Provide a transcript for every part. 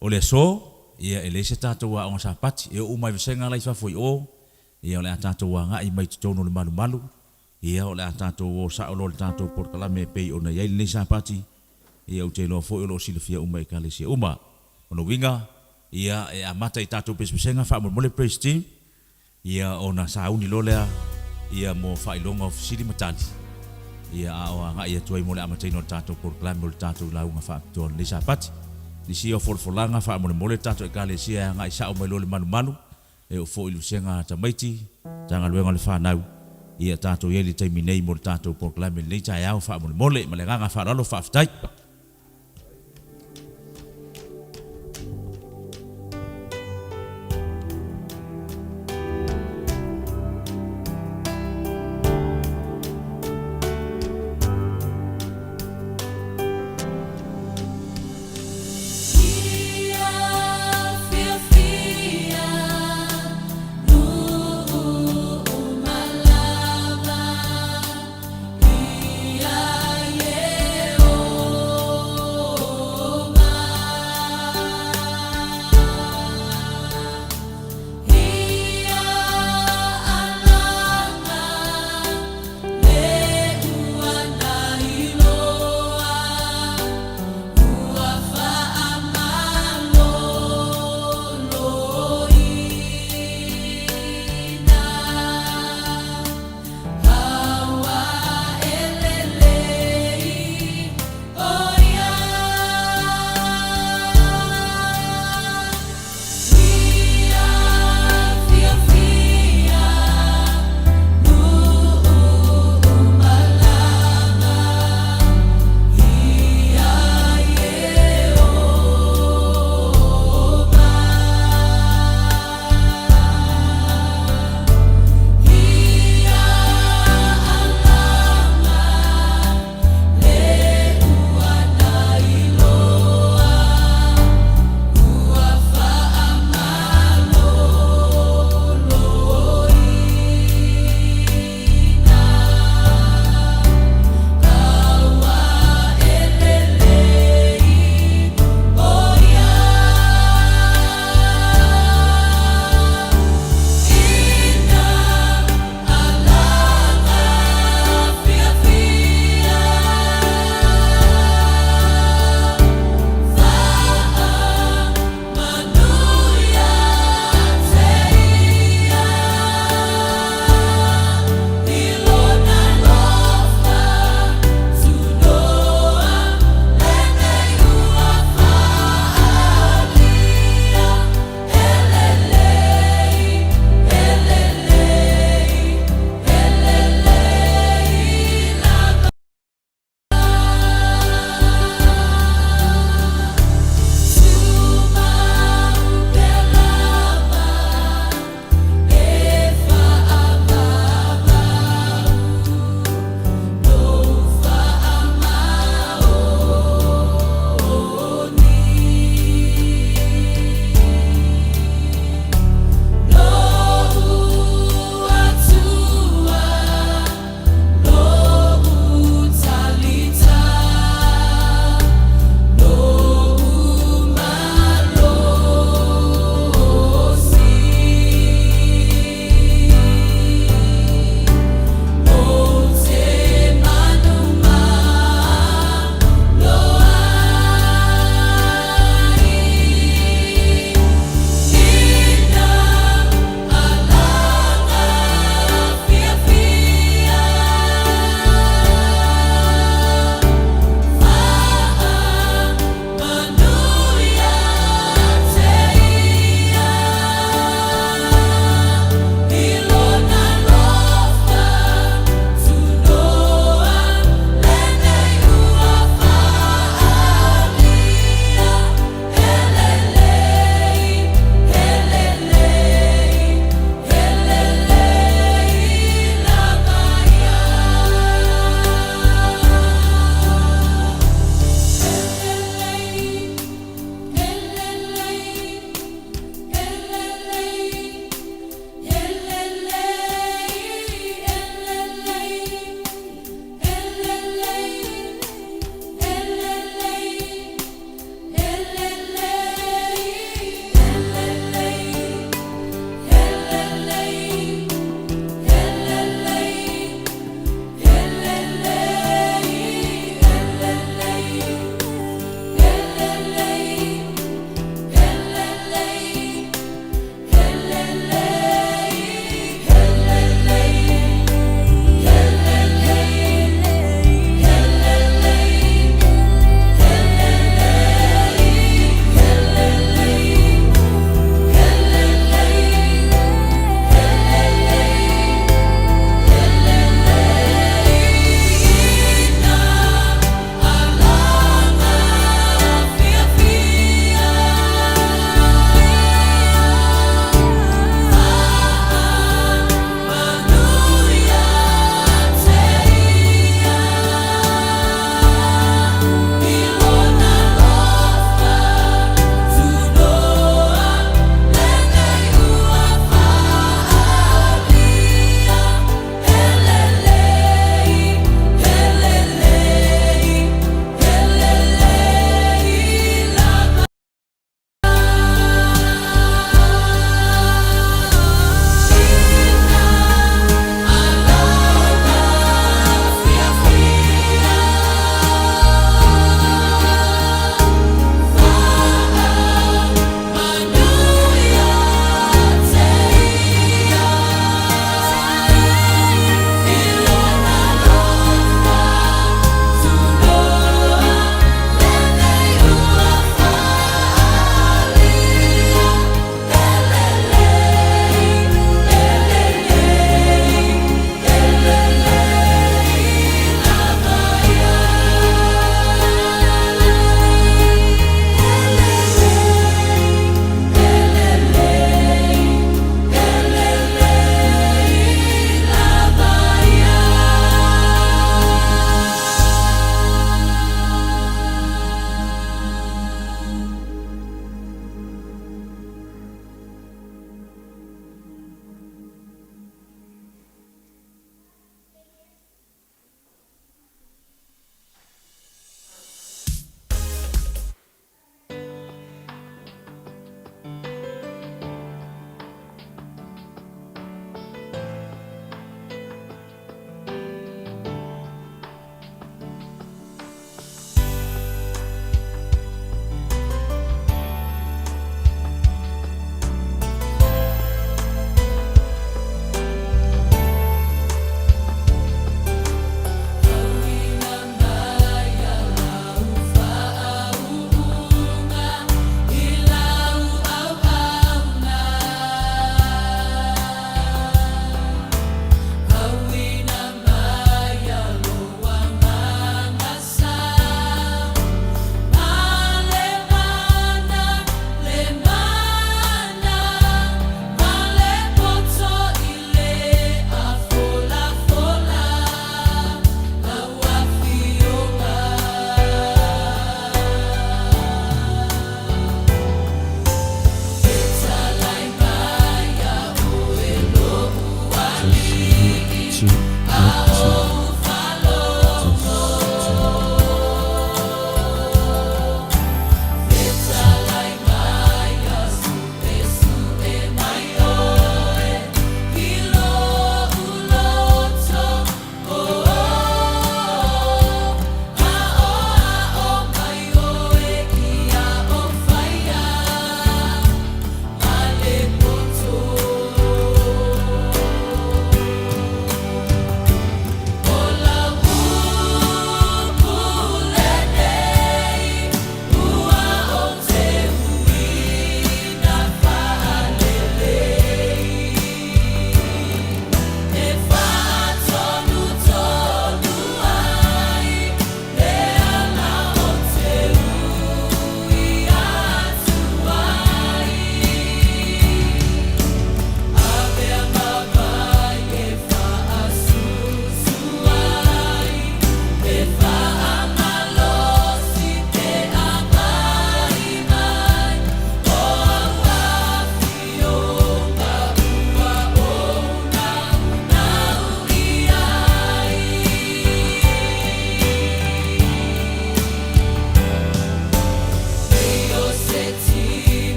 O le aso, ia e leai se tatou aoga Sapati, e oo uma i vasega la i fafo i o, ia o le a tatou agai mai i totonu o le malumalu, ia o le a tatou o sao loa i le tatou polokalame e pei ona i ai lenei Sapati, ia ou te iloa foi o lo o silafia uma e Ekalesia uma. O lona uiga, ia e amata i tatou pesepesega faamolemole praise team, Ia ona sauni loa lea ia mo faailoga o fesili ma tali, ia a o agai atu ai mo le amataina o le tatou polokalame o le tatou lauga faapitoa o lenei Sapati. Nisi ia o folafolaga faamolemole le tatou Ekalesia e agai sao mai loa i le malumalu, e oo foi i le vasega a tamaiti, Matagaluega o le Fanau, ia tatou i ai i le taimi nei mo le tatou polokalame i lenei taeao faamolemole. Ma le agaga faaaloalo, faafetai.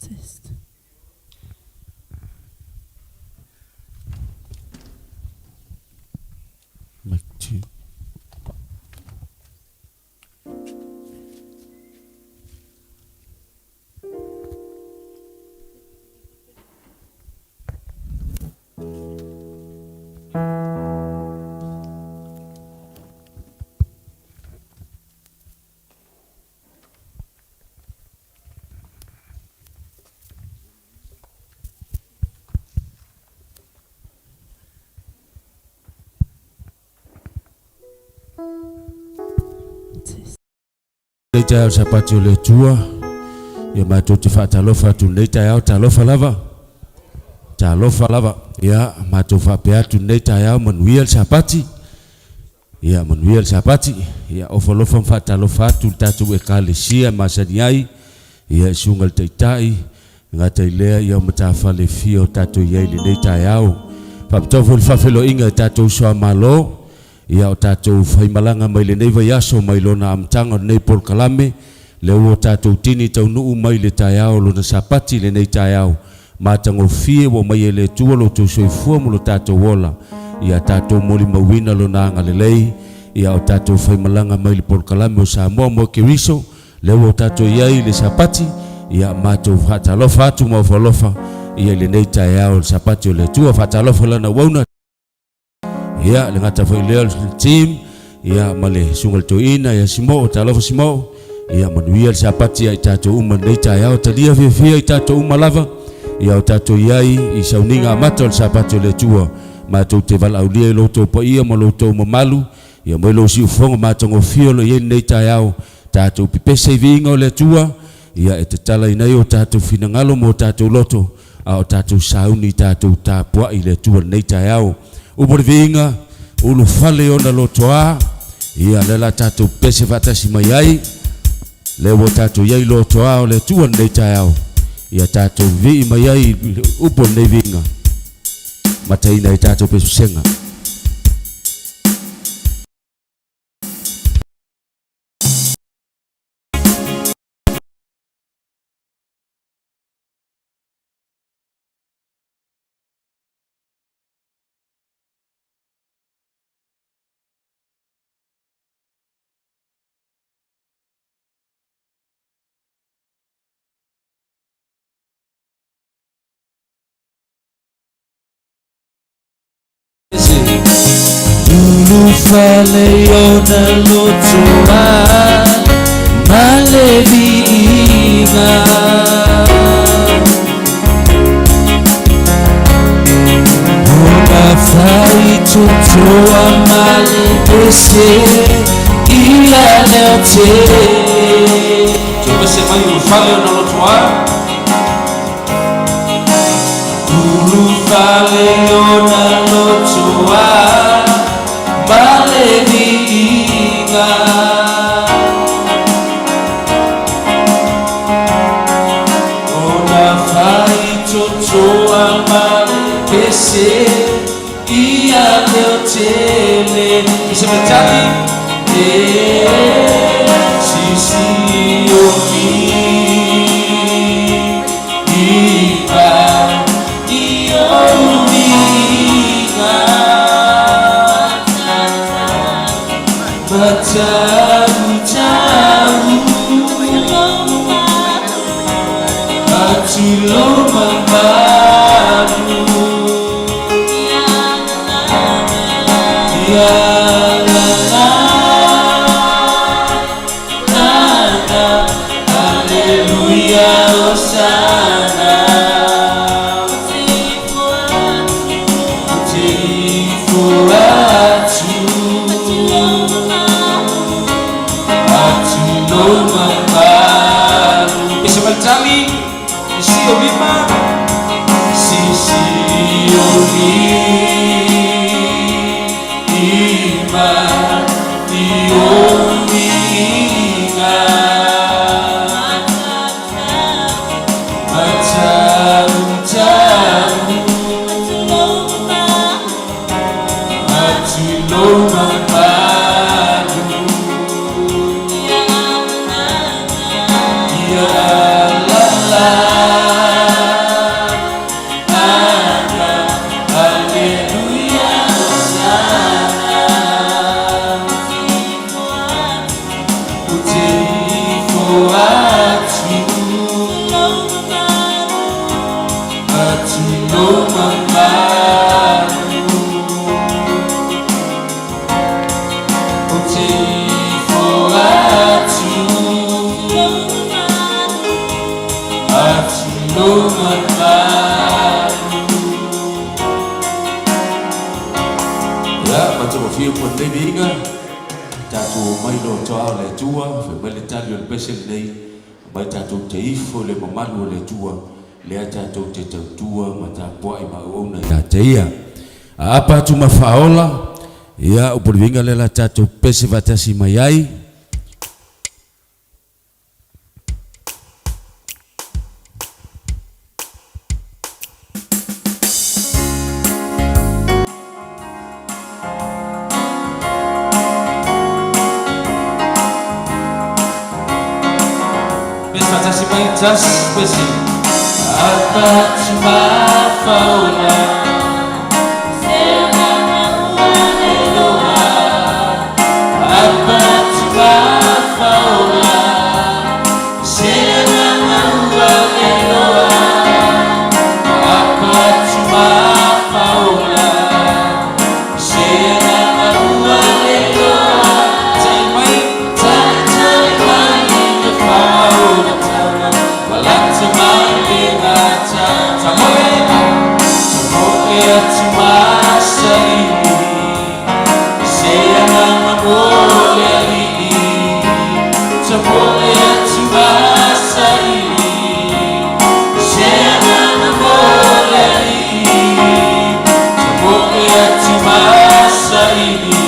Test. Mic 2. Lenei taeao Sapati o le Atua, ia matou te faatalofa atu lenei taeao, talofa lava, talofa lava. Ia matou faapea atu lenei taeao, manuia le Sapati. Ia manuia le Sapati. Ia ofa alofa ma faatalofa atu le tatou Ekalesia e masani ai, ia i susuga i le Taitai, e gata i lea ia o matafale e fia o tatou i ai i lenei taeao. Faapitoa foi le faafeiloaiga i tatou uso a Malo, ia o tatou faimalaga mai lenei vaiaso mai lona amataga o lenei polokalame, lea ua tatou tini taunuu mai le taeao o lona Sapati i lenei taeao matagofie ua aumai e le Atua lo outou soifua ma lo tatou ola, ia tatou molimauina Lona agalelei, ia o tatou faimalaga mai le polokalame o Samoa mo Keriso, lea ua tatou i ai i le Sapati, ia matou faatalofa atu ma ofaalofa ia i lenei taeao o le Sapati o le Atua. Faatalofa lana auauna. Ia, le gata foi lea o le team, ia, ma le susuga i le toeaina ia Simo'o, talofa Simo'o, ia manuia le Sapati ia i tatou uma i lenei taeao, talia fiafia i tatou uma lava, ia o tatou i ai i sauniga amata o le Sapati o le Atua, matou te valaaulia i lo outou paia ma lo outou mamalu, ia mai lou siufofoga matagofie o lo o i ai lenei taeao, tatou pepese i viiga o le Atua, ia e tatalaina ai o tatou finagalo ma o tatou loto, a o tatou sauni i tatou tapuai i le Atua i lenei taeao. Upu o le viiga, ulufale i ona lotoa, ia lea la tatou pese faatasi mai ai, lea ua tatou i ai lotoa o le Atua i lenei taeao, ia tatou vii mai ai i le upu o lenei viiga, mataina i tatou pesepesega. Ulufale ona lotoa ma le viiga. Ona faitotoa ma le pese i la leo tele. Pese mai ulufale ona lotoa. Ulufale ona lotoa ma le viiga. Ona faitotoa ma le pese i a leo tele. Pese mai tali. E sisi o iva i o viiga. Matau Atilo mamalu. Ya la la la la, Hallelujah, Hosanna. Teifo atu, Atilo mamalu. Pese mai tali. Sisi o lima. Sisi o lima i o viiga. Matau tau Atilo mamalu. Ya la la. matagofie mo lenei viiga, tatou omai i lotoa o le Atua, fai mai le tali o le pese lenei, aumai tatou te ifo i le mamalu o le Atua, lea tatou te tautua ma tapuai ma auauna ia te Ia. Aapa atu ma faaola, ia, upu o le viiga lea o le a tatou pese faatasi mai ai. Pese faatasi mai jas pese. Apa tsy mafaola Apa tsy mafaola Apa tsy mafaola Tsaimai tsaitsaimai le faolatana Malatsa mai le gata Tsamoe tsamoe tsy masaili Se agaga mo le alii Tsamoe tsy masaili Se agaga mo le alii Tsamoe tsy masaili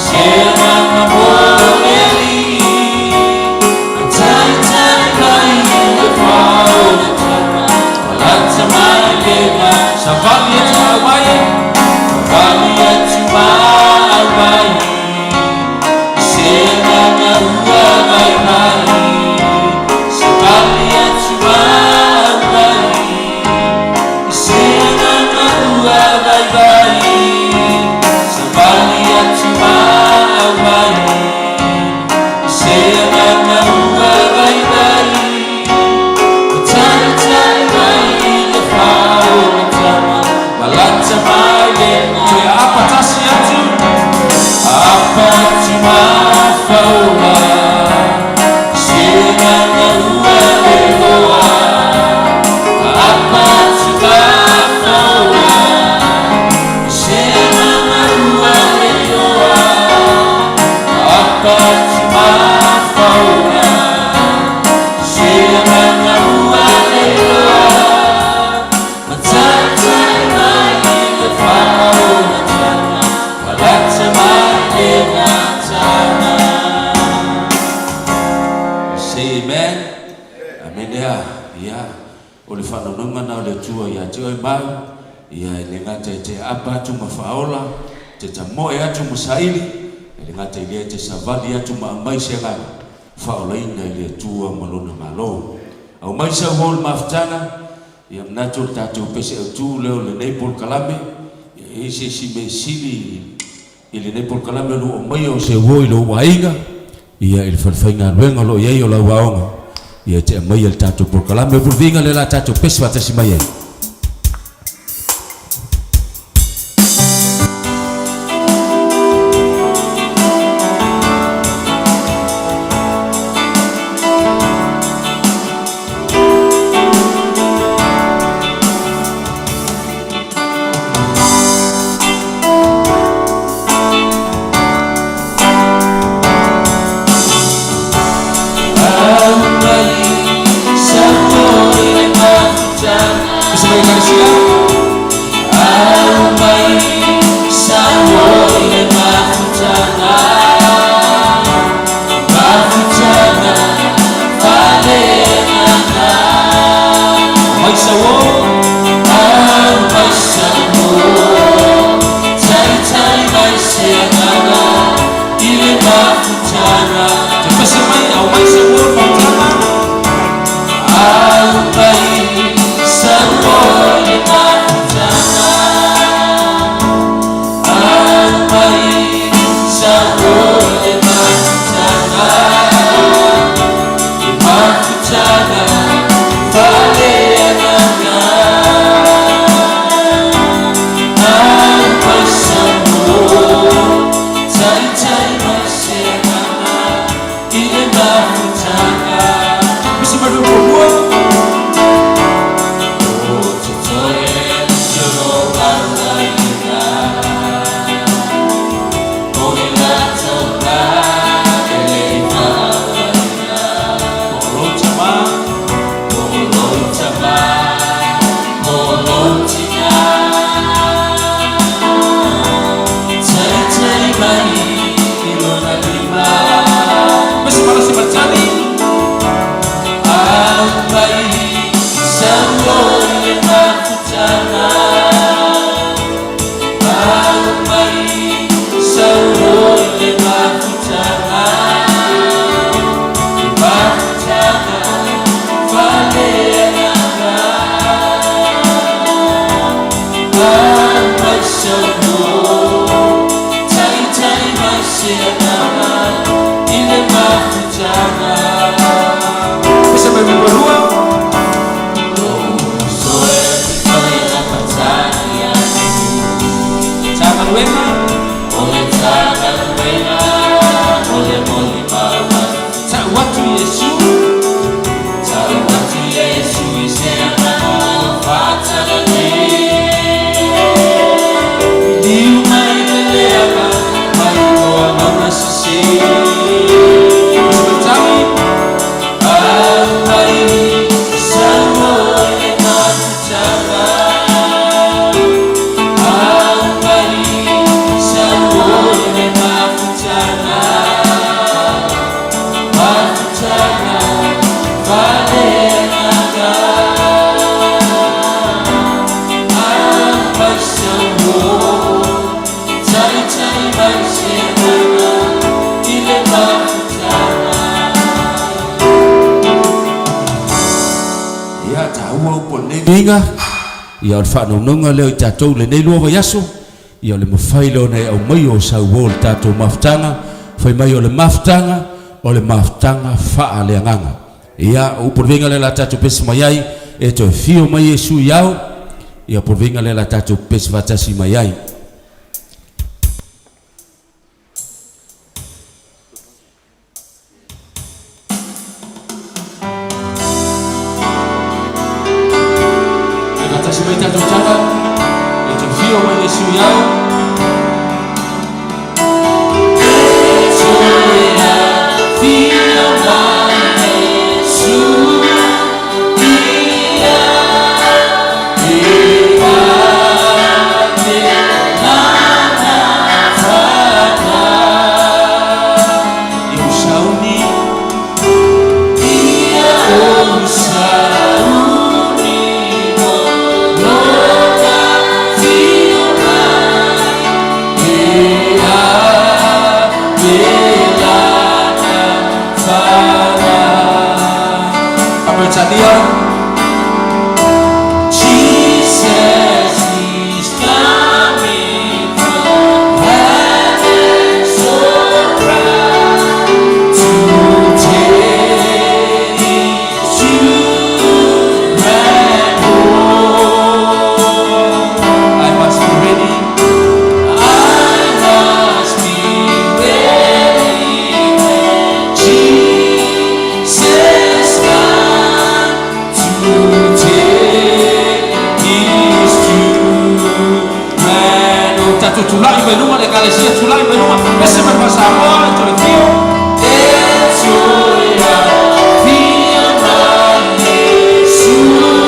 Se agaga mo le alii Taitai mai le faolatana Malatsa mai le gata Savali atu maumai Savali atu maumai Se agaga ua vaivai Savali atu maumai Se agaga ua vaivai Savali atu maumai Se agaga ua vaivai Taitai mai le faolatana Malatsa mai le Toe aapa tasi atu Apa tsy mafaola Se agaga ua leloa Apa tsy mafaola Se agaga ua leloa Apa tsy mafaola Se agaga ua leloa Mataitai mai le faolatana Malatsa mai le gatana Say amen. Amen ea. Ia, o le faanoanoga na o le Atua ia te oe mau, ia e le gata e te aapa atu ma faaola, te tamoe atu ma saili, e le gata i lea e te savali atu ma aumai se agaga faaolaina i le Atua ma Lona Malo. Aumai sau uo le mafutaga, ia manatu o le tatou pese autu lea o lenei polokalame, ia e i ai se isi mea sili i lenei polokalame o lo o aumaia o se uo i lou aiga, ia i le falefaigaluega o lo o i ai o lau aoga, ia e te aumaia i le tatou polokalame. O puluviiga lea o le a tatou pese faatasi mai ai. Aumai sa uo i le mafutaga Pese mai ekalesia. Aumai sa uo i le mafutaga Mafutaga faaleagaga Aumai sa uo. Aumai sa uo Taitai mai se agaga i le mafutaga Te pese mai, aumai sa uo le mafutaga. Aumai sa uo i le mafutaga Aumai sa uo i le mafutaga Le mafutaga faaleagaga Aumai sa uo Taitai mai se agaga i le mafutaga. viiga, ia o le faanonoga lea o i tatou i lenei lua vaiaso, ia o le mafai lea ona e aumaia o sau uo i le tatou mafutaga, fai mai o le mafutaga, o le mafutaga faaleagaga. Ia, o upu o le viiga lea o le a tatou pesi mai ai, e toe fio mai Iesu i ao, ia upu o le viiga lea o le a tatou pesi faatasi mai ai. E faatasi mai tatou tala, e te fio mai Iesu i ao. Jesus is coming from heaven so bright to take his children home. I must be ready. I must be ready when Jesus comes to take his children home. Tatou tulai mai luma le Ekalesia, tulai mai luma, ese mai ma Samoa, e toe fio. E toe afio mai Iesu ia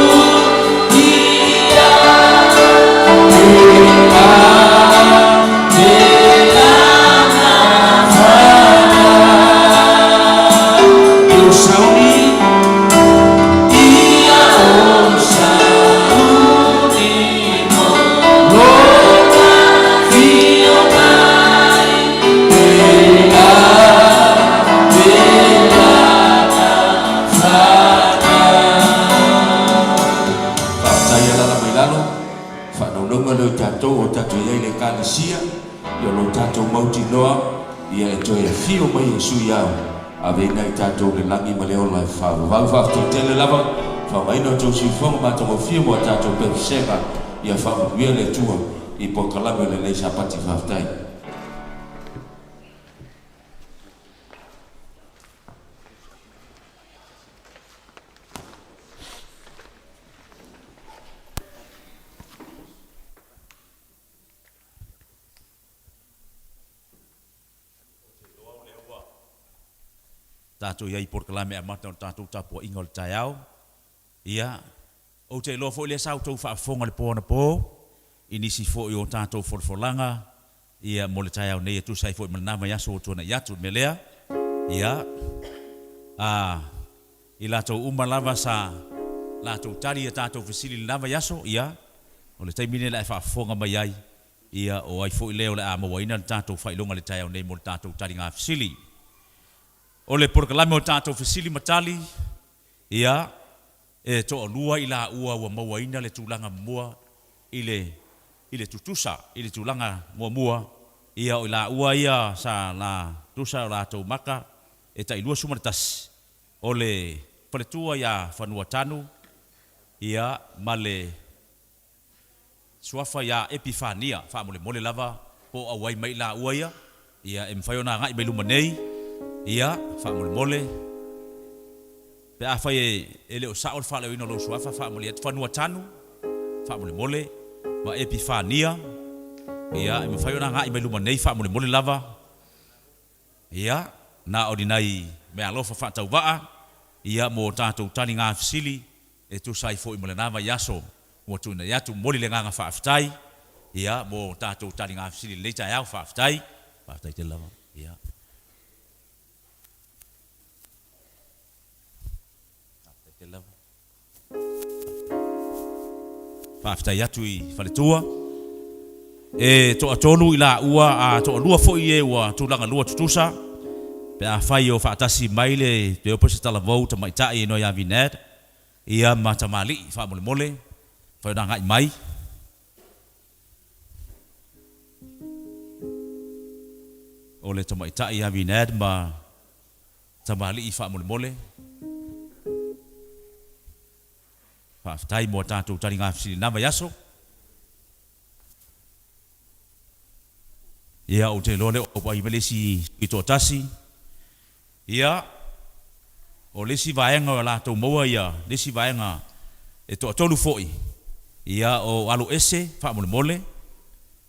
Faafetai alala mai lalo. Faanaunauga lea o tatou o tatou i ai i le Ekalesia, ia o lo tatou mautinoa, ia e toe afio mai Iesu i ao, aveina i tatou le lagi ma le ola e faavavau. Faafetai tele lava, faaaogaina o tou siufofoga matagofie mo a tatou pepesega, ia faamanuia le Atua i polokalame o lenei Sapati. Faafetai. Tatou i ai i polokalame amata o le tatou tapuaiga o le taeao. Ia, ou te iloa foi lea sa outou faafofoga i le po anapo, i nisi foi o tatou folafolaga, ia, mo le taeao nei e tusa ai foi ma lena vaiaso ua tuanai atu. O le mea lea, ia, a, i latou uma lava sa latou tali i a tatou fesili i lena vaiaso, ia, o le taimi lenei o le a e faafofoga mai ai, ia, o ai foi lea o le a mauaina le tatou faailoga i le taeao nei mo le tatou taliga fesili. O le polokalame o tatou fesili ma tali, ia, e toalua i laua ua mauaina le tulaga mua i le, i le tutusa, i le tulaga muamua, ia, o i laua ia sa la tusa o latou maka e tai 21, o le faletua ia Fanuatanu, ia, ma le suafa ia Epifania, faamolemole lava po o auai mai i laua ia, ia e mafai ona agai mai luma nei, ia, faamolemole, pe afai e le o sao le faaleoina o lou suafa, faamalie atu, Fanua Tanu, faamolemole, ma Epifania, ia, e mafai ona agai mai luma nei, faamolemole lava. Ia, na o ni nai meaalofa faatauvaa, ia, mo tatou taliga fesili e tusa ai foi ma lena vaiaso ua tuuina atu. Momoli le agaga faafetai, ia, mo tatou taliga fesili i lenei taeao. Faafetai. Faafetai tele lava. Ia. Faafetai tele lava. Faafetai atu i faletua. E toatolu i laua a toalua foi e ua tulaga lua tutusa pe afai o faatasi mai le Teopese Talavou tamaitai e noia Vinad ia ma tamalii faamolemole. Mafai ona agai mai. O le tamaitai ia Vinad ma tamalii faamolemole. Faafetai mo a tatou taligafesili i lena vaiaso. Ia, ou te iloa lea ua auai mai le isi sui toatasi. Ia, o le isi vaega o latou maua ia, le isi vaega e toatolu foi, ia, o Aloese faamolemole,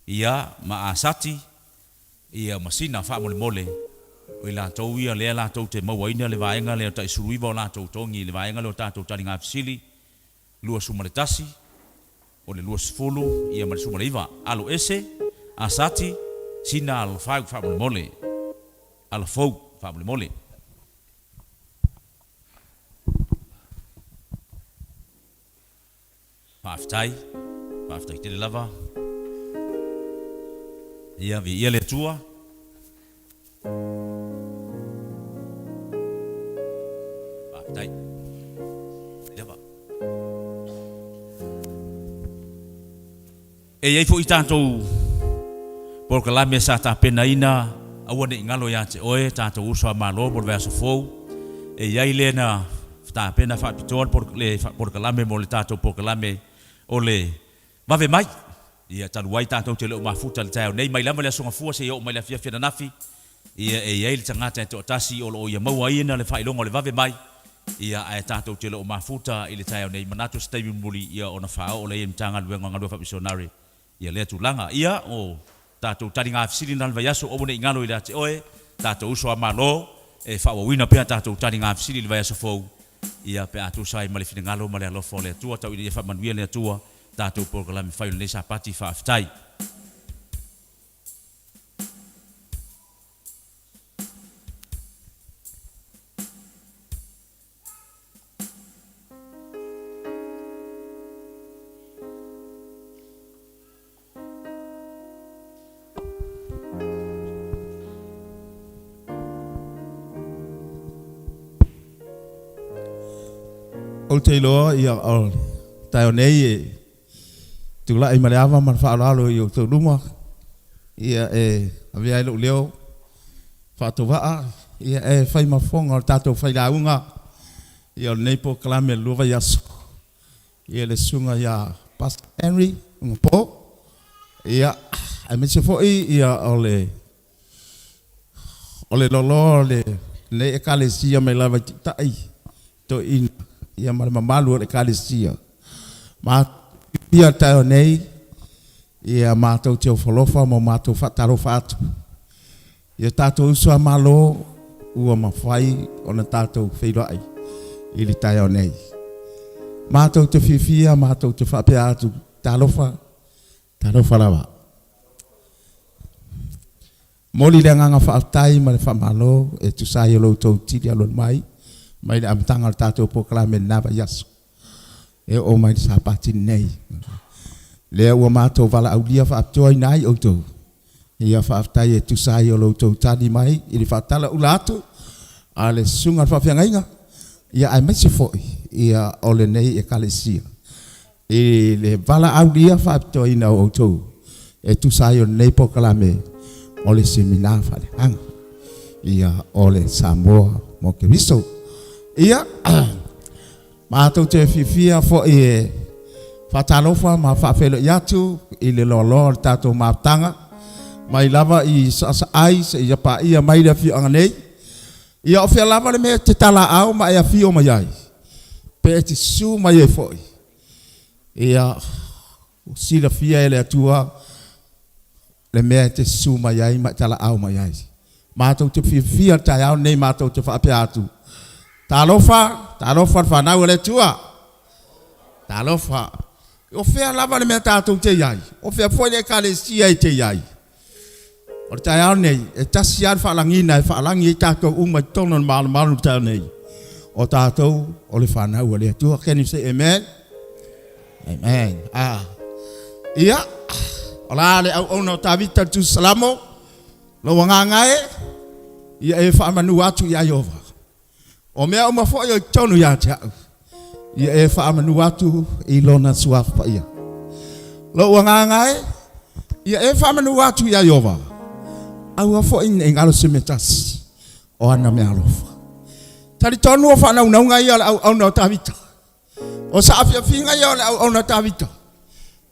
ia, ma Asati, ia, ma Sina faamolemole, o i latou ia lea latou te mauaina le vaega lea o tai 19 o latou togi i le vaega lea o tatou taligafesili, 21, o le 20, ia ma le 19. Alo ese, Asati, Sina Alafau faamolemole. Alafou faamolemole. Faafetai, faafetai tele lava. Ia, viia le Atua. Faafetai. Lava. E i ai foi tatou polokalame sa tapenaina aua ne i galo ia te oe tatou uso a Malo mo le vaiaso fou. E i ai lea na tapena faapitoa le polokalame mo le tatou polokalame o le Vave mai! Ia, talu ai tatou te le o mafuta i le taeao nei, mai lava le Aso Gafua seia oo mai le afiafi ananafi, ia, e i ai le tagata e toatasi o lo o ia mauaina le faailoga o le vave mai, ia, ae tatou te le o mafuta i le taeao nei, manatu o se taimi mulimuli, ia, ona faaoo lea i le Matagaluega o Galuega Faamisionare, ia lea tulaga. Ia, o tatou taliga fesili na le vaiaso, aua ne i galo ia te oe, tatou uso a Malo, e faaauauina pea tatou taliga fesili i le vaiaso fou, ia, pe a tusa ai ma le finagalo ma le alofa o le Atua, tau ina ia faamanuia le Atua tatou polokalame fai o lenei Sapati. Faafetai. Ou te iloa ia o le taeao nei e tulai ma le ava ma le faaaloalo i outou luma ia e avea ai lou leo faatauvaa ia e fai ma fofoga o le tatou failauga ia o lenei polokalame o le lua vaiaso ia le susuga ia Pastor Henry Ugapo ia aemaise foi ia o le o le loaloa o lenei Ekalesia mai lava i Taitai Toeaina ia ma le mamalu o le Ekalesia. Ma ia taeao nei ia matou te ofo alofa ma matou faatalofa atu. Ia tatou uso a Malo ua mafai ona tatou feiloai i le taeao nei. Matou te fiafia matou te faapea atu, talofa, talofa lava. Momoli le agaga faafetai ma le faamalo e tusa ai o lo outou tili alualu mai mai le amataga o le tatou polokalame i lena vaiaso e oo mai le Sapati lenei. Lea ua matou valaaulia faapitoaina ai outou, ia faafetai e tusa ai o lo outou tali mai i le faatalaula atu a le Susuga i le Faafeagaiga, ia aemaise foi ia o lenei Ekalesia i le valaaulia faapitoaina o outou e tusa ai o lenei polokalame o le Semina Faaleagaga ia o le Samoa mo Keriso. Ia, matou te fiafia foi e faatalofa ma faafeiloai atu i le loaloa o le tatou mafutaga mai lava i Saasaai seia paia mai le afioaga nei. Ia o fea lava le mea e te talaau ma e afio mai ai, pe e te susu mai ai foi, ia, ua silafia e le Atua le mea e te susu mai ai ma e talaau mai ai. Matou te fiafia i le taeao lenei matou te faapea atu, Talofa, talofa le fanau a le Atua. Talofa. O fea lava le mea tatou te i ai, o fea foi le Ekalesia e te i ai, O le taeao lenei, e tasi lava le faalagiga e faalagi ai tatou uma i totonu o le malumalu i le taeao nei, o tatou o le fanau a le Atua. Can you say amen? Amen. Ah. Ia, o la le auauna o Tavita le Tusi Salamo, lou agaga e, ia e faamanu atu ia Ieova. O mea uma foi o i totonu ia te au. Ia e faamanu atu i lona suafa paia. Lou agaga e, ia e faamanu atu iā Ieova, aua foi ne i galo se mea tasi o ana meaalofa. Talitonu o faanaunauga ia o le auauna o Tavita. O saafiafiga ia o le auauna o Tavita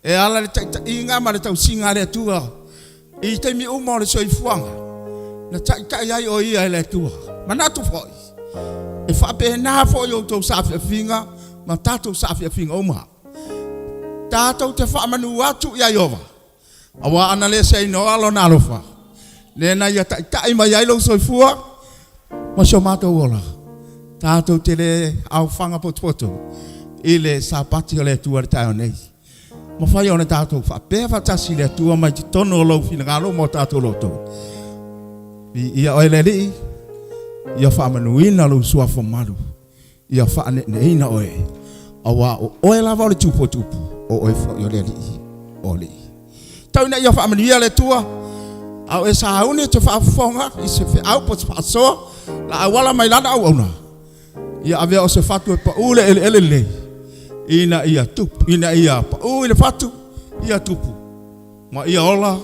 e ala i le taitaiga ma le tausiga a le Atua i taimi uma o le soifuaga na taitai ai o ia e le Atua. Manatu foi, e faapena foi outou saafiafiga ma tatou saafiafiga uma. Tatou te faamanu atu ia Ieova, aua ana le seinoa Lona alofa, lea na Ia taitai mai ai lou soifua ma si o matou ola. Tatou te le aofaga potopoto i le Sapati o le Atua i le taeao nei. Mafai ona tatou faapea faatasi i le Atua mai totonu o lou finagalo ma o tatou loto. Viia oe le Alii, ia faamanuina lou suafa malu. Ia faaneeneeina oe, aua o oe lava o le Tupu o tupu, o oe foi o le Alii o alii. Tau ina ia faamanuia le Atua, a o e sauni e te faafofoga i se feau po o se faasoa la auala mai lana auauna, ia avea o se fatu e pau le eleele lelei, ina ia tupu, ina ia pau i le fatu, ia tupu, ma ia ola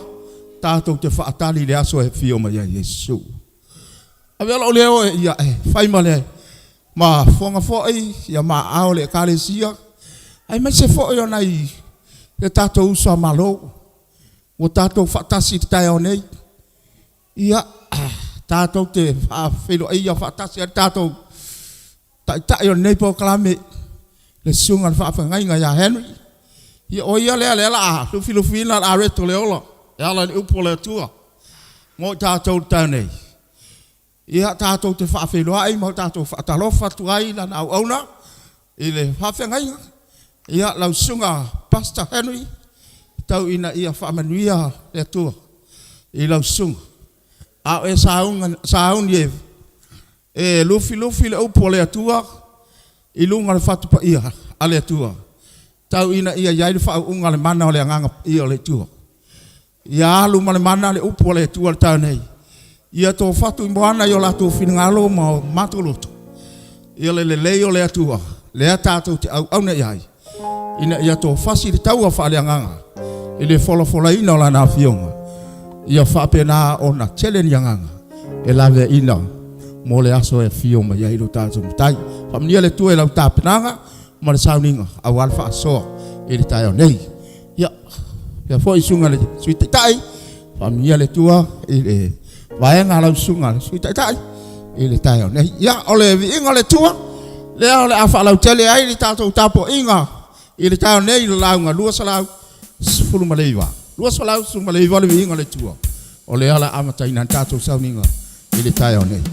tatou te faatali i le aso e afio mai ai Iesu. Avea lou leo e ia e fai ma le mafoga foi ia maao le Ekalesia, aemaise foi o nai o tatou uso a Malo ua tatou faatasi i le taeao nei. Ia, tatou te faafeiloaia faatasi ai le tatou Taitai o lenei polokalame, le Susuga i le Faafeagaiga ia Henry. Ia o ia lea lea la a lufilufiina le areto o le ola e ala i le upu a le Atua mo i tatou i le taeao nei. Ia tatou te faafeiloai ma tatou faatalofa atu ai i lana auauna i le faafeagaiga. Ia lau Susuga Pastor Henry, tau ina ia faamanuia le Atua i lau susuga. A o e sauni e E lufilufi le upu a le Atua i luga o le fatu paia a le Atua, tau ina ia i ai le faauuga o le mana o le Agaga Paia o le Atua. Ia alu ma le mana le upu a le Atua i le taeao nei. Ia tofatu i moana i o latou finagalo ma o matou loto, ia le lelei o le Atua, lea tatou te auauna i ai, ina ia tofasi le taua faaleagaga i le folafolaina o Lana Afioga, ia faapena ona tele ni agaga e laveaiina mo le aso e afio mai ai lo tatou Matai. Faamanuia le Atua i lau tapenaga ma le sauniga aua le faasoa i le taeao nei. Ia, faapea foi susuga i le Sui Taitai, faamanuia le Atua i le vaega a lau susuga i le Sui Taitai i le taeao nei. Ia, o le viiga o le Atua, lea o le a faalautele ai le tatou tapuaiga i le taeao nei i le lauga 219. 219 le viiga o le Atua, o lea o le a amataina ai le tatou sauniga i le taeao nei.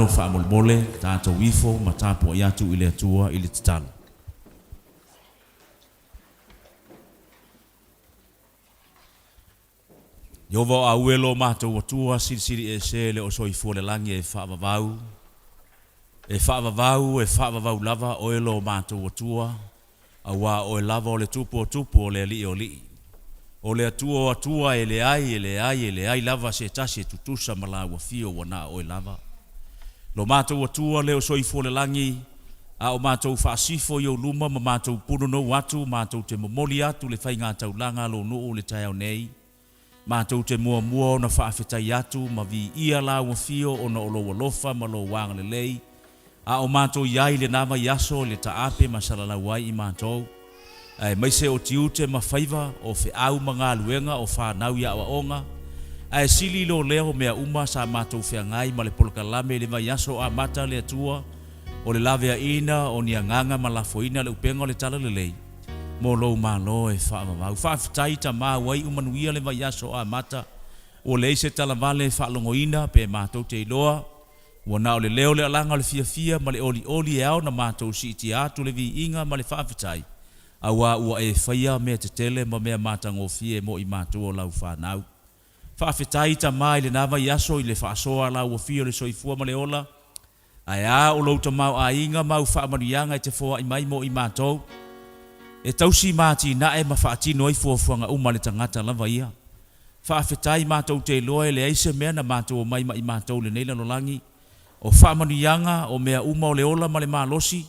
Magalo faamolemole, tatou ifo ma tapuai atu i le Atua i le tatalo. Ieova o aue lo matou Atua, silisili ese le o soifua le lagi e faavavau, e faavavau, e faavavau lava oe lo matou Atua, auā o oe lava o le Tupu o tupu o le Alii o alii. O le Atua o atua e leai, e leai, e leai lava se tasi e tutusa ma lau afio ua na o oe lava. Lo matou Atua le o soifua le lagi, a o matou faasifo i ou luma ma matou punonou atu, matou te momoli atu le faigataulaga a lou nuu i le taeao nei. Matou te muamua ona faafetai atu ma viia lau afio ona o lou alofa ma lou agalelei, a o matou i ai i lena vaiaso i le taape ma salalau ai i matou, aemaise o tiute ma faiva, o feau ma galuega, o fanau i aoaoga, ae sili lo lea o mea uma sa matou feagai ma le polokalame i le vaiaso amata le Atua o le laveaiina o ni agaga ma lafoina le upega o le Talalelei mo lou Malo e faavavau. Faafetai Tama ua iu manuia le vaiaso amata, ua leai se talavale e faalogoina pe matou te iloa Ua na o le leo le alaga o le fiafia ma le olioli e ao na matou siitia atu le viiga ma le faafetai, auā ua e faia mea tetele ma mea matagofie mo i matou o lau fanau. Faafetai Tama i lena vaiaso i le faasoa a lau afio le soifua ma le ola, ae a o lou tamaoaiga ma au faamanuiaga e te foai mai mo i matou, e tausi ma atinae ma faatino ai fuafuaga uma a le tagata lava ia. Faafetai matou te iloa e leai se mea na matou omai ma i matou i lenei lalolagi. O faamanuiaga, o mea uma o le ola ma le malosi,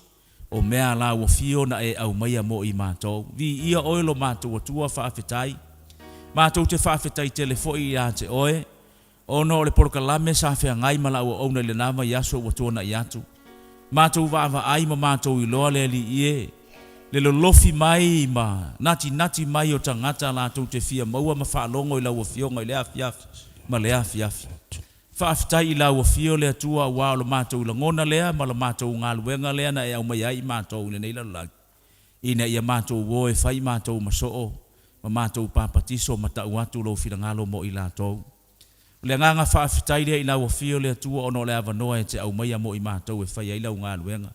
o mea a la ua fio na e aumaia mo i matou. Viia oe lo matou Atua, faafetai. Matou te faafetai tele foi ia te oe, ona o le polokalame sa feagai ma lau auauna i lena vaiaso ua tuanai atu. Matou vaavaai ma matou iloa le Alii e, le lolofi mai ma natinati mai o tagata latou te fia maua ma faalogo i lau Afioga i lea afiafi ma lea afiafi. Faafetai i lau Afio le Atua aua o lo matou lagona lea ma lo matou galuega lea na e aumaia ai i matou i lenei lalolagi, ina ia matou o e fai matou ma soo ma matou papatiso ma tau atu lou finagalo mo i latou. O le agaga faafetai lea i lau Afio le Atua ona o le avanoa e te aumaia mo i matou e fai ai lau galuega.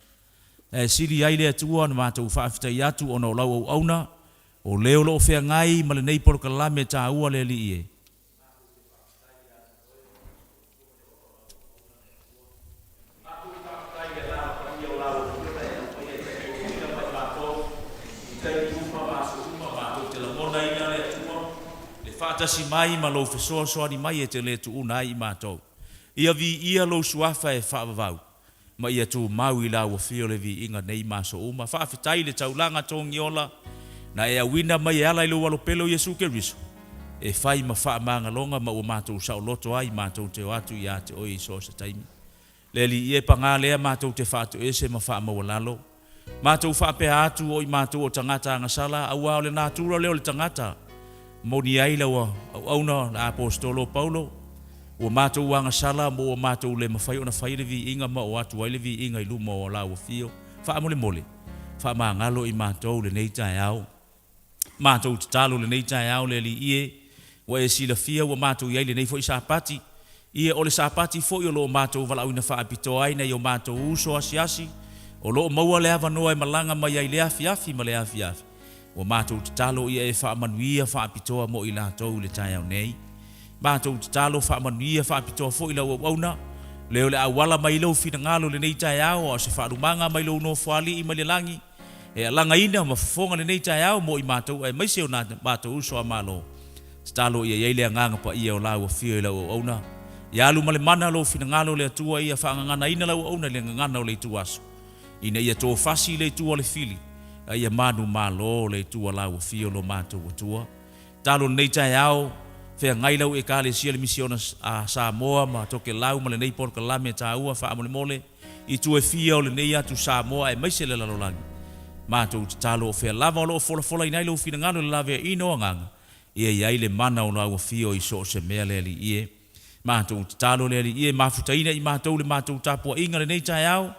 Ae sili ai le Atua ona matou faafetai atu ona o lau auauna, o le o lo o feagai ma lenei polokalame taua le Alii e. Matou faafetai i le Alaala Paia o lau Afioga e aumaia e taitoalua mai matou i taimi uma ma aso uma, matou te lagonaina le Atua le faatasi mai ma lou fesoasoani mai e te le tuuna ai i matou. Ia viia lou Suafa e faavavau ma ia tumau i lau Afio le viiga nei ma aso uma. Faafetai i le taulaga togiola na e auina mai e ala i lou Alopele o Iesu Keriso e fai ma faamagaloga ma ua matou saoloto ai matou te o atu ia te oe i so o se taimi. Le Alii e, pagā lea matou te faatoese ma faamaualalo. Matou faapea atu o i matou o tagata agasala, auā o le natura lea o le tagata, moni ai lau auauna le Aposetolo o Paulo, ua matou agasala ma ua matou le mafai ona fai le viiga ma oo atu ai le viiga i luma o lau afio. Faamolemole, faamagalo i matou lenei taeao. Matou tatalo lenei taeao le Alii e, ua e silafia ua matou i ai lenei foi Sapati. Ia, o le Sapati foi o lo o matou valaauina faapitoa ai nai o matou uso asiasi, o lo o maua le avanoa e malaga mai ai lea afiafi ma lea afiafi. Ua matou tatalo ia e faamanuia faapitoa mo i latou i le taeao nei. Matou tatalo faamanuia faapitoa foi lau auauna, le o le auala mai lou finagalo i lenei taeao, a o se faalumaga mai lou Nofoalii mai le lagi, E alagaina ma fofoga lenei taeao mo i matou aemaise o na matou uso a Malo. Tatalo ia i ai le Agaga Paia o lau Afio i lau auauna. Ia alu ma le mana lou finagalo le Atua ia faagaganaina lau auauna i le gagana o le itu aso, ina ia tofasi le itu a le fili, a ia manumalo le itu a lau Afio lo matou Atua. Tatalo lenei taeao, feagai lau Ekalesia le Misiona a Samoa ma Tokelau ma lenei polokalame taua faamolemole, I itu e fia o lenei atu Samoa aemaise le lalolagi. Matou tatalo o fea lava o lo o folafolaina ai lou finagalo i le laveaiina o agaga, ia i ai le mana o lau afio i so o se mea le Alii e. Matou tatalo le Alii e mafutaina i matou le matou tapuaiga lenei taeao,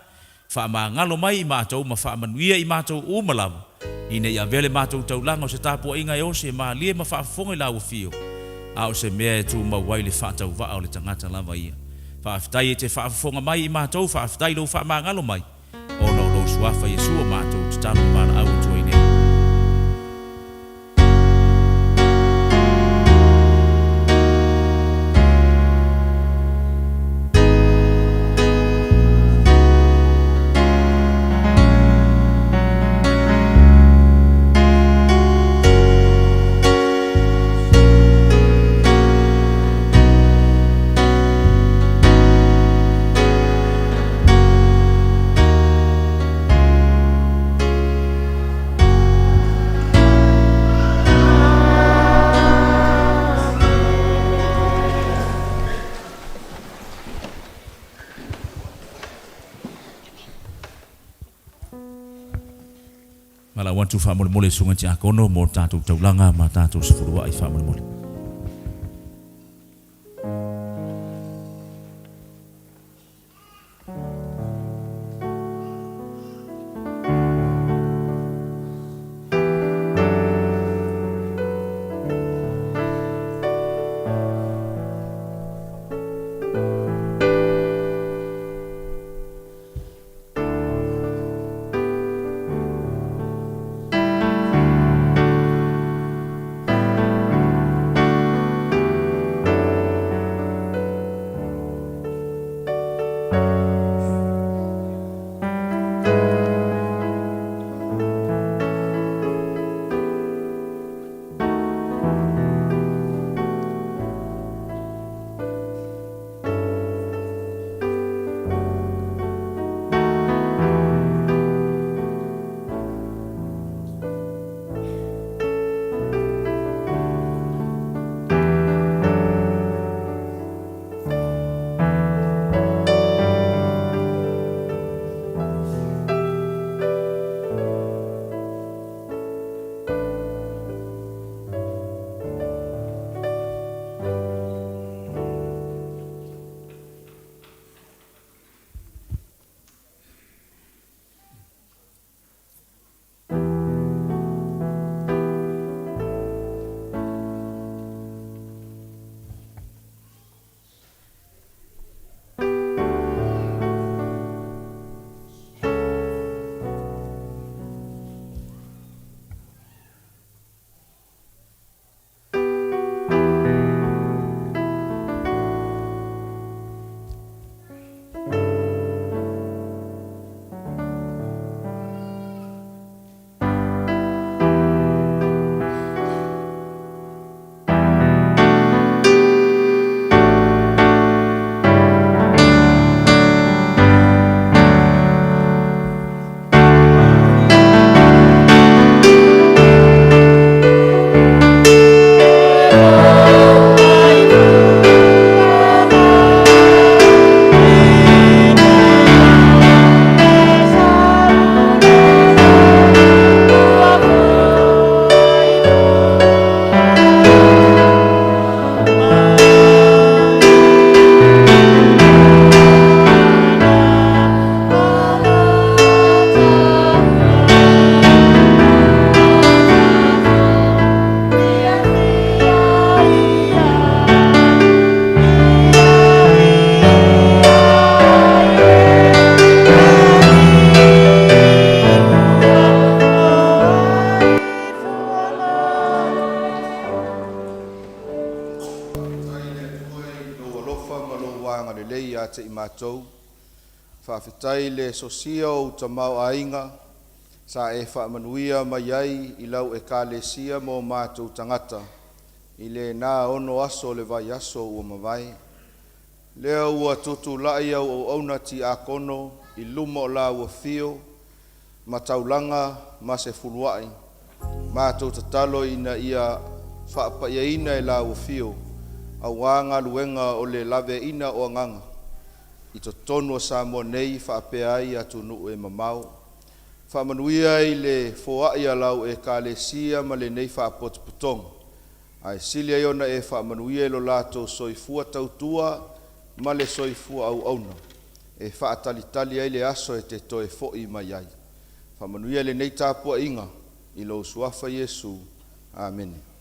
faamagalo mai i matou ma faamanuia i matou uma lava, ina ia avea le matou taulaga o se tapuaiga e osi e malie ma faafofoga i lau afio, a o se mea e tumau ai le faatauvaa o le tagata lava ia. Faafetai e te faafofoga mai i matou, faafetai i lou faamagalo mai, ona o lou Suafa Iesu o matou tatalo ma valaau atu ai nei. Valaau atu faamolemole i Susuga Tiakono mo le tatou taulaga ma tatou sefuluai faamolemole. Faafetai i le Atua i lou alofa ma lou agalelei ia te i matou. Faafetai i le sosia o ou tamaoaiga sa e faamanuia mai ai i lau Ekalesia ma o matou tagata i lena ono aso o le vaiaso ua mavae. Lea ua tutulai au auauna tiakono i luma o laua fio ma taulaga ma sefuluai, matou tatalo ina ia faapaiaina e laua fio auā galuega o le laveaina o agaga i totonu o Samoa nei faapea ai atunuu e mamao. Faamanuia i le foai a lau Ekalesia ma lenei faapotopotoga, ae sili ai ona e faamanuia i lo latou soifua tautua ma le soifua auauna e faatalitali ai le aso e te toe foi mai ai. Faamanuia lenei tapuaiga i lou Suafa Iesu. Amene.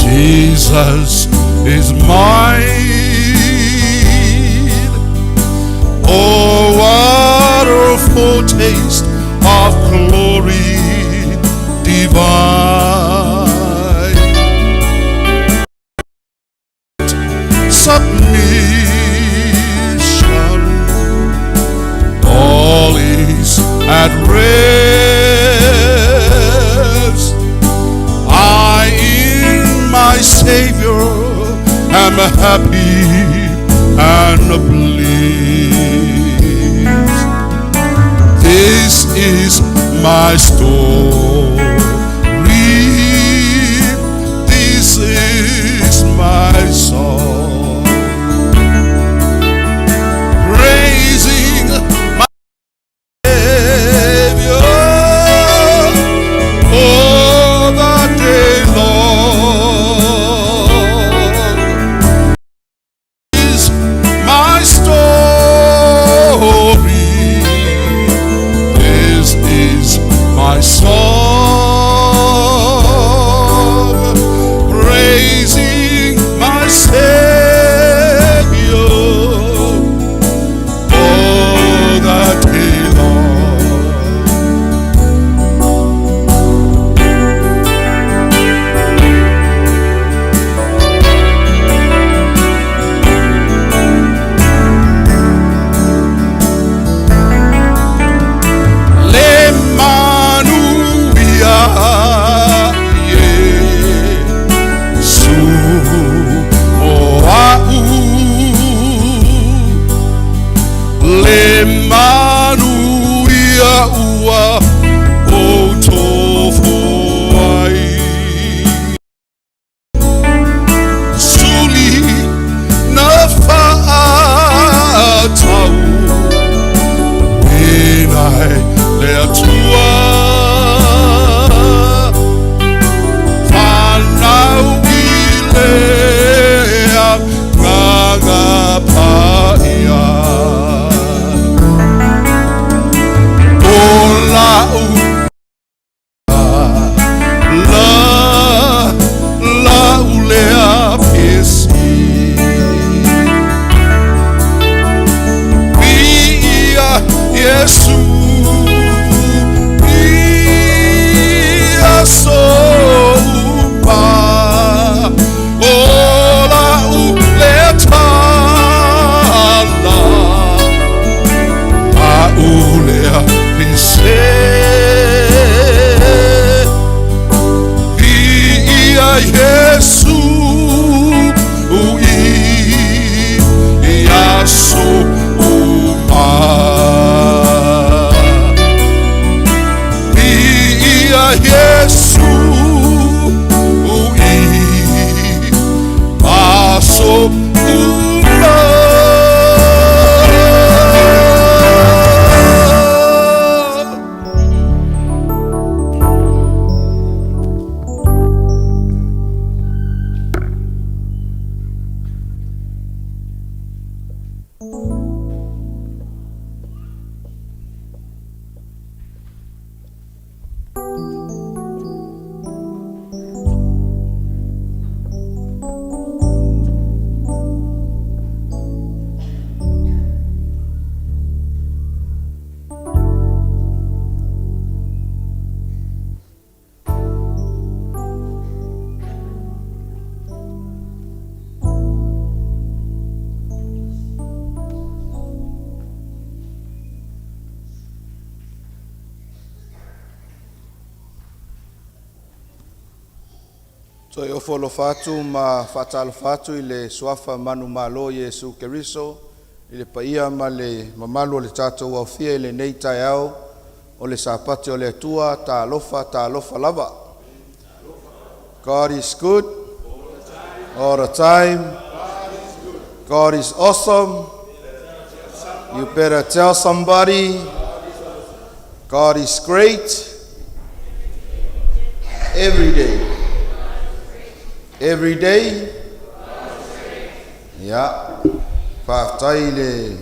Jesus is mine. Oh, what a foretaste of glory divine. Submission, all is at rest. I in my Savior am happy and pleased. This is my story. This is my song. Praising my Savior all the day long is my story. This is my song, praising my Savior all the day long. Le manuia Yesu o au Le manuia ua o tofu ai Suli na whaatau Inai le atua Whanau i lea Nganga paia O lau La lau lea pesi Via Yesu Ia souma Ola u le tala A u lea pise Via Yesu Ia souma Via Yesu Ia souma. Toe ofo alofa atu ma faatalofa atu i le suafa manumalo Iesu Keriso i le paia ma le mamalu o le tatou aofia i lenei taeao. o le Sapati o le Atua, talofa, talofa lava. God is good all the time. God is awesome. You better tell somebody. God is great every day. Every day. Ia, faafetai i le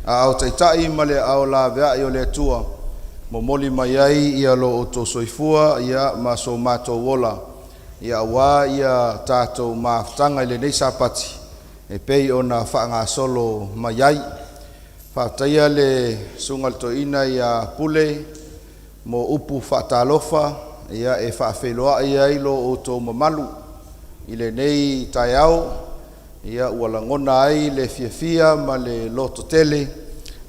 aao taitai ma le aao laveai o le Atua, momoli mai ai ia lo outou soifua ia ma so matou ola, ia aua ia tatou mafutaga i lenei Sapati e pei ona faagasolo mai ai. Faafetaia le Susuga i le Toeaina ia Pule mo upu faatalofa ia e faafeiloai ai lo outou mamalu i lenei taeao, ia ua lagona ai le fiafia ma le lototele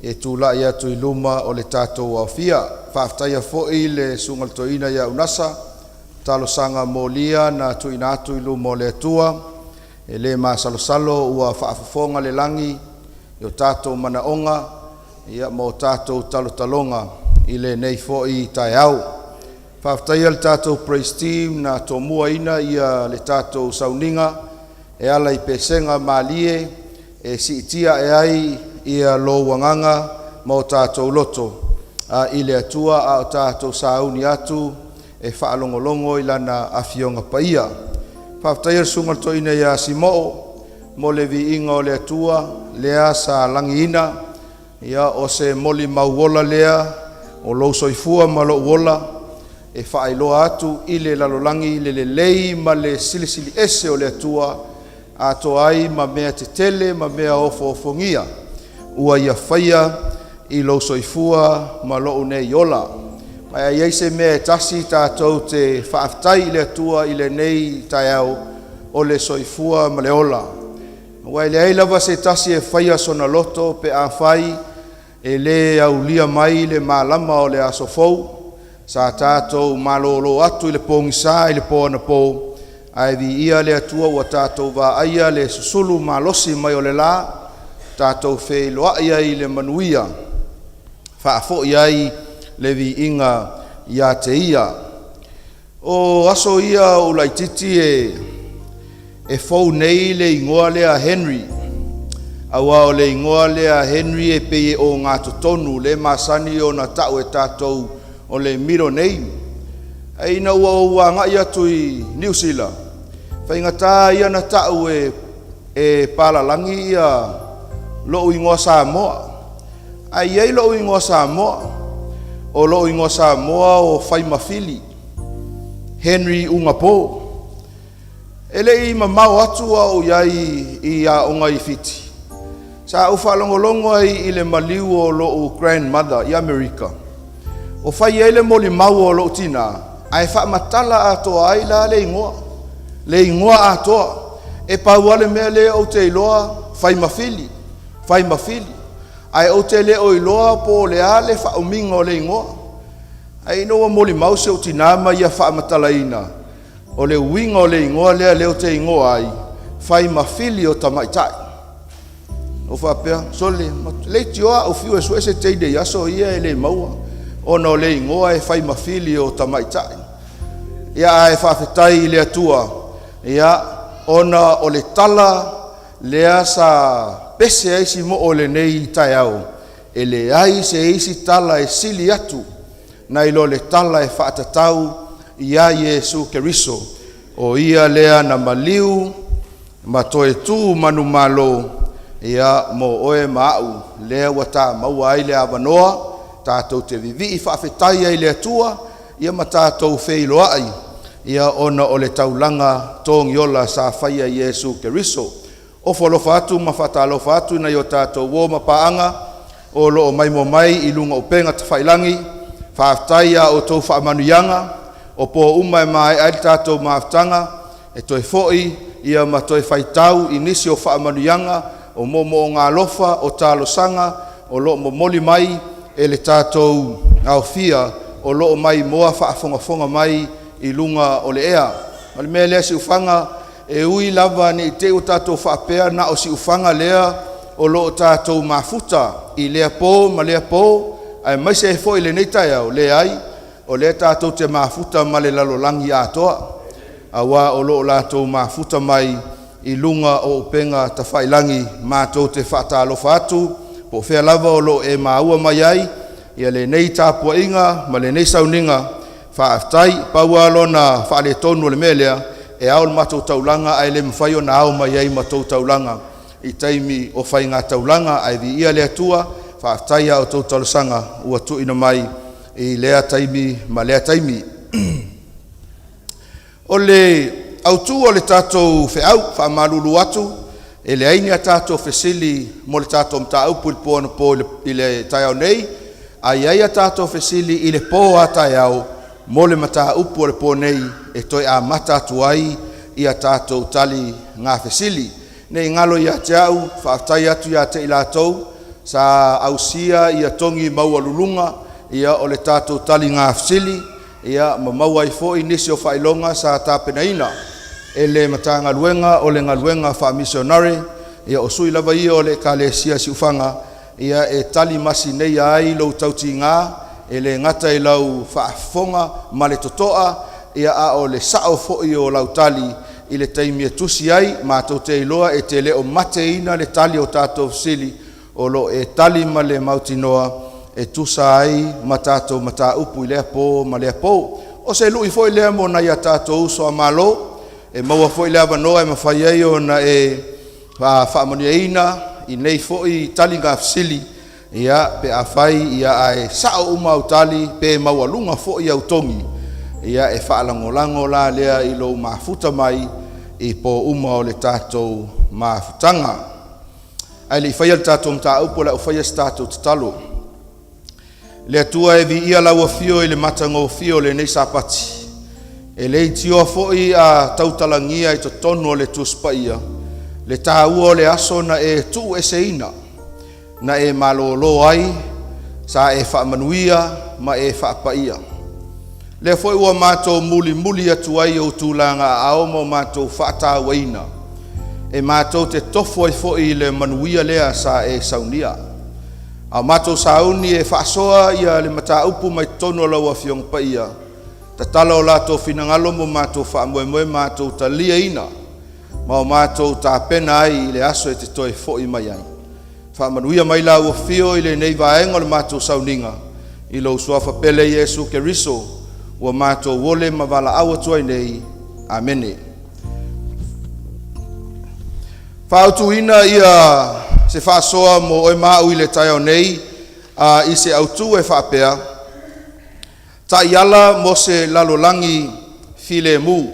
e tulai atu i luma o le tatou aofia. Faafetaia foi le Susuga i le Toeaina ia Unasa, talosaga molia na tuuina atu i luma o le Atua, e le masalosalo ua faafofoga le lagi i o tatou manaoga ia ma o tatou talotaloga i lenei foi taeao. Faafetaia le tatou praise team na tomuaina ia le tatou sauniga e ala i pesega malie e siitia ae ai ia lou agaga ma o tatou loto i le Atua a o tatou sauni atu e faalogologo i Lana Afioga Paia. Faafetaia le Susuga i le Toeaina ia Simo'o mo le viiga o le Atua lea sa lagiina, ia o se molimau ola lea o lou soifua ma lou ola e faailoa atu i le lalolagi le lelei ma le silisili ese o le Atua atoa ai ma mea tetele ma mea ofoofogia ua ia faia i lou soifua ma lou nei ola. Ma a i ai se mea e tasi tatou te faafetai i le Atua i lenei taeao, o le soifua ma le ola. Aua e leai lava se tasi e faia sona loto pe afai e lē aulia mai le malama o le aso fou. Sa tatou malōlō atu i le pogisa i le po anapo, ae viia le Atua ua tatou vaaia le susulu malosi mai o le lā, tatou feiloai ai i le manuia, faafoi ai le viiga ia te Ia. O aso ia o ou laitiiti e fou nei le igoa lea Henry, aua o le igoa lea Henry e pei e ogatotonu le masani ona ta'u e tatou o le middle name. Ae ina ua ou agai atu i Niu Sila, faigata ia na ta'u e palalagi ia lo'u igoa Samoa. Ae i ai lo'u igoa Samoa, o lo'u igoa Samoa o Faimafili Henry Ugapo. E le'i mamao atu a o ou i ai i aoga i Fiti, sa ou faalogologo ai i le maliu o lo'u grandmother i Amerika, o fai ai le molimau o lo'u tinā, ae faamatala atoa ai la le igoa, le igoa atoa. E pau lava le mea lea ou te iloa, Faimafili, Faimafili, ae ou te le o iloa po o le a le faaumiga o le igoa. Ae ina ua molimau si ou tinā ma ia faamatalaina, o le uiga o le igoa lea lea ou te igoa ai, Faimafili o Tamaitai. Ou faapea, sole, leitioa a ou fiu e sue se teine i aso ia e le maua, ona o le igoa e Faimafili o Tamaitai. Ia ae faafetai i le Atua, ia, ona o le tala lea sa pese ai si mo'o i lenei taeao, e leai se isi tala e sili atu nai lo le tala e faatatau iā Iesu Keriso, o Ia lea na maliu ma toe tu manumalo ia mo oe ma a'u, lea ua tā maua ai le avanoa tatou te vivii faafetai ai i le Atua ia ma tatou feiloai ia ona o le taulaga togiola sa faia e Iesu Keriso. Ofo alofa atu ma faatalofa atu i nai o tatou uo ma paaga o loo maimoa mai i luga o upega tafailagi. Faafetai i a outou faamanuiaga o po uma e maea ai le tatou mafutaga e toe foi ia ma toe faitau i nisi o faamanuiaga o moomooga alofa o talosaga o loo momoli mai e le tatou aofia o loo maimoa faafogafoga mai i luga o le ea. O le mea lea, siufaga, e ui lava ne i te i ua tatou faapea na o siufaga lea o loo tatou mafuta i lea po ma lea po. aemaise ai foi i lenei taeao, leai, o lea tatou te mafuta ma le lalolagi atoa, auā o lo o latou mafuta mai i luga o upega tafailagi. Matou te faatalofa atu po o fea lava o lo o e maua mai ai lenei tapuaiga ma lenei sauniga. Faafetai. Pau lava lona faaletonu o le mea lea, e ao le matou taulaga ae le mafai ona ao mai ai ma tou taulaga i taimi o faigataulaga. Ae viia le Atua, faafetai i a outou talosaga ua tuuina mai i lea taimi ma lea taimi. O le autu o le tatou feau, faamalulu atu, e leai ni a tatou fesili mo le tatou mataupu i le po anapo i le taeao nei, ae i ai a tatou fesili i le po a taeao mo le mataupu o le po nei e toe amata atu ai a tatou taligafesili. Ne i galo ia te au, faafetai atu ia te i latou sa ausia togi maualuluga o le tatou taligafesili ma maua ai foi nisi o faailoga sa tapenaina e le Matagaluega o le Galuega Faamisionare. O sui lava ia o le Ekalesia a Siufaga e talimasineia ai lou tautiga, e le gata i lau faafofoga ma le totoa, a o le sao foi o lau tali i le taimi e tusi ai. Matou te iloa e te le o mateina le tali o tatou fesili, o lo o e tali ma le mautinoa e tusa ai ma tatou mataupu i lea po ma lea po. O se lui foi lea mo nai a tatou uso a Malo, e maua foi le avanoa e mafai ai ona e faamanuiaina i nei foi taligafesili, pe afai ae sao uma au tali pe maualuga foi au togi, e faalagolago la lea i lou mafuta mai i po uma o le tatou mafutaga. Ae le i faia le tatou mataupu, o le a ou faia se tatou tatalo. Le Atua e viia lau afio i le matagofie o lenei Sapati. E leitioa foi a tautalagia i totonu o le Tusi Paia le taua o le aso na e tuueseina, na e malolo ai, sa e faamanuia ma e faapaia. Lea foi ua matou mulimuli atu ai i ou tulaga aao ma o matou faatauaina, e matou te tofo ai foi i le manuia lea sa e saunia. A o matou sauni e faasoa le mataupu mai totonu o lau Afioga Paia, tatala o latou finagalo mo matou faamoemoe, matou taliaina ma o matou tapena ai i le aso e te toe foi mai ai. Faamanuia mai lau afio i lenei vaega o le matou sauniga, i lou Suafa pele Iesu Keriso, ua matou ole ma valaau atu ai nei. Amene. Faaautuina ia se faasoa mo oe ma au i le taeao nei i se autu e faapea, Taiala mo se lalolagi filemu.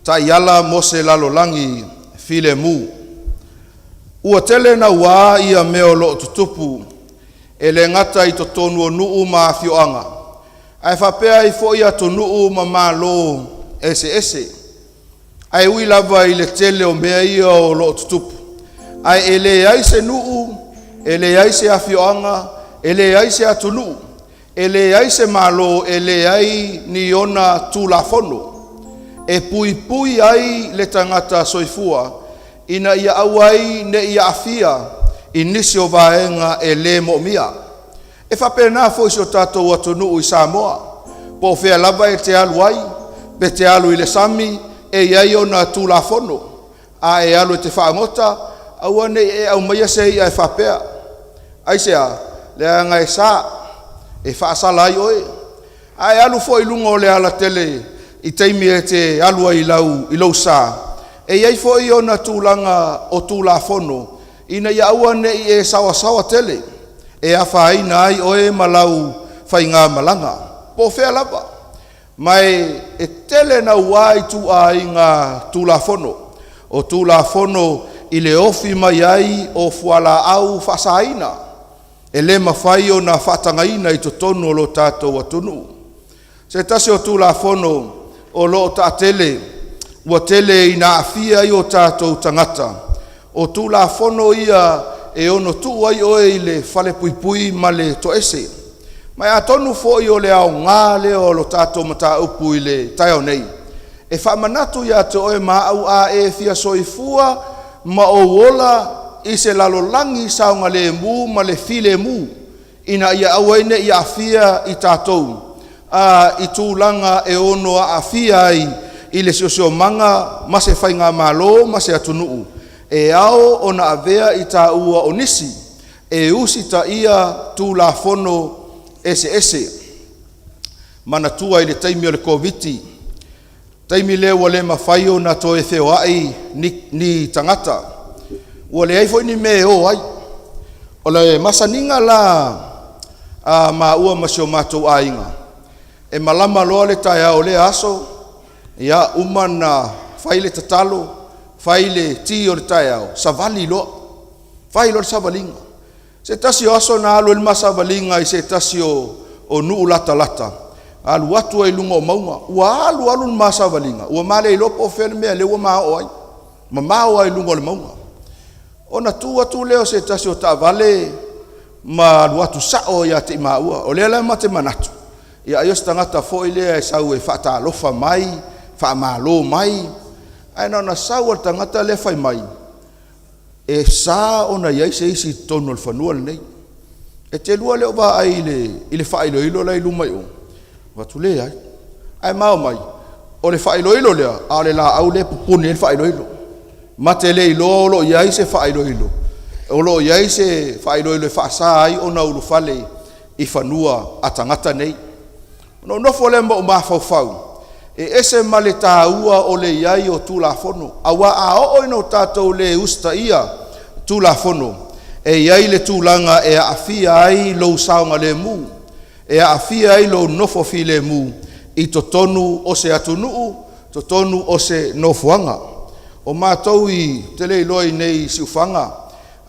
Taiala mo se lalolagi filemu. Ua tele nauā ia mea o lo o tutupu e le gata i totonu o nuu ma afioaga, ae faapea ai foi atunuu ma malo eseese. Ae ui lava i le tele o mea ia o lo o tutupu, ae e leai se nuu, e leai se afioaga, e leai se atunuu, e leai se malo, e leai ni ona tulafono e puipui ai le tagata soifua ina ia aua ai ne i aafia i nisi o vaega e le moomia. E faapena foi si o tatou atunuu i Samoa, po o fea lava e te alu ai, pe te alu i le sami, e i ai ona tulafono. A e alu e te fagota, aua ne i e aumaia se i'a e faapea. Aisea? Leaga e sa, e faasala ai oe. A e alu foi i luga o le alatele i taimi e te alu ai i lou sa, e i ai foi ona tulaga o tulafono ina ia aua ne i e saoasaoa tele e afaina ai oe ma lau faigamalaga, po o fea lava. Ma e tele naua ituaiga tulafono, o tulafono i le ofi mai ai o fualaau faasaina e le mafai ona faatagaina i totonu o lo tatou atunuu. Se tasi o Tulafono o lo o taatele ua tele ina aafia ai o tatou tagata, o Tulafono ia e ono tuu ai oe i le falepuipui ma le toese. Ma atonu foi o le aoga lea o le tatou mataupu i le taeao nei, e faamanatu ia te oe ma au, a e fia soifua ma ou ola i se lalolagi saogalemu ma le filemu. ina ia aua ai ne i aafia i tatou i tulaga e ono aafia ai i le siosiomaga ma se faigamalo ma se atunuu e ao ona avea i taua o nisi e usitaia Tulafono eseese. Manatua i le taimi o le Koviti, taimi lea ua le mafai ona toe feoai ni tagata, ua leai foi ni mea e o ai. O le masaniga la a maua ma si o matou aiga, e malama loa le taeao o lea aso, ia uma ona fai le tatalo, fai le ti o le taeao, savali loa, fai loa le savaliga. Se tasi o aso na alu ai le ma savaliga i se tasi o nuu latalata, alu atu ai i luga o mauga. Ua alu alu le ma savaliga, ua ma le iloa po o fea le mea lea ua ma oo ai, mamao lava i luga o le mauga. Ona tu atu lea o se tasi o taavale ma alu atu sao ia te i maua. O lea la ma te manatu, ia ai o se tagata foi lea e sau e faatalofa mai, faamalo mai, ae na ona sau lava o le tagata lea fai mai, e sa ona i ai se isi i totonu o le fanua lenei. E te lua le vaai i le faailoilo la e i luma i o? Ou fai atu, leai. Ae ma omai, o le faailoilo lea, a o le laau lea e pupuni ai le faailoilo. Ma te le iloa o lo o i ai se faailoilo, o lo o i ai se faailoilo e faasa ai ona ulufale i fanua a tagata nei. Ona ou nofo lea ma ou mafaufau, e ese ma le taua o le i ai o Tulafono, aua a oo ina o tatou le usitaia Tulafono, e i ai le tulaga e aafia ai lou saogalemu, e aafia ai lou nofo filemu i totonu o se atunuu, totonu o se nofoaga. O matou ou te le iloa i inei i Siufaga,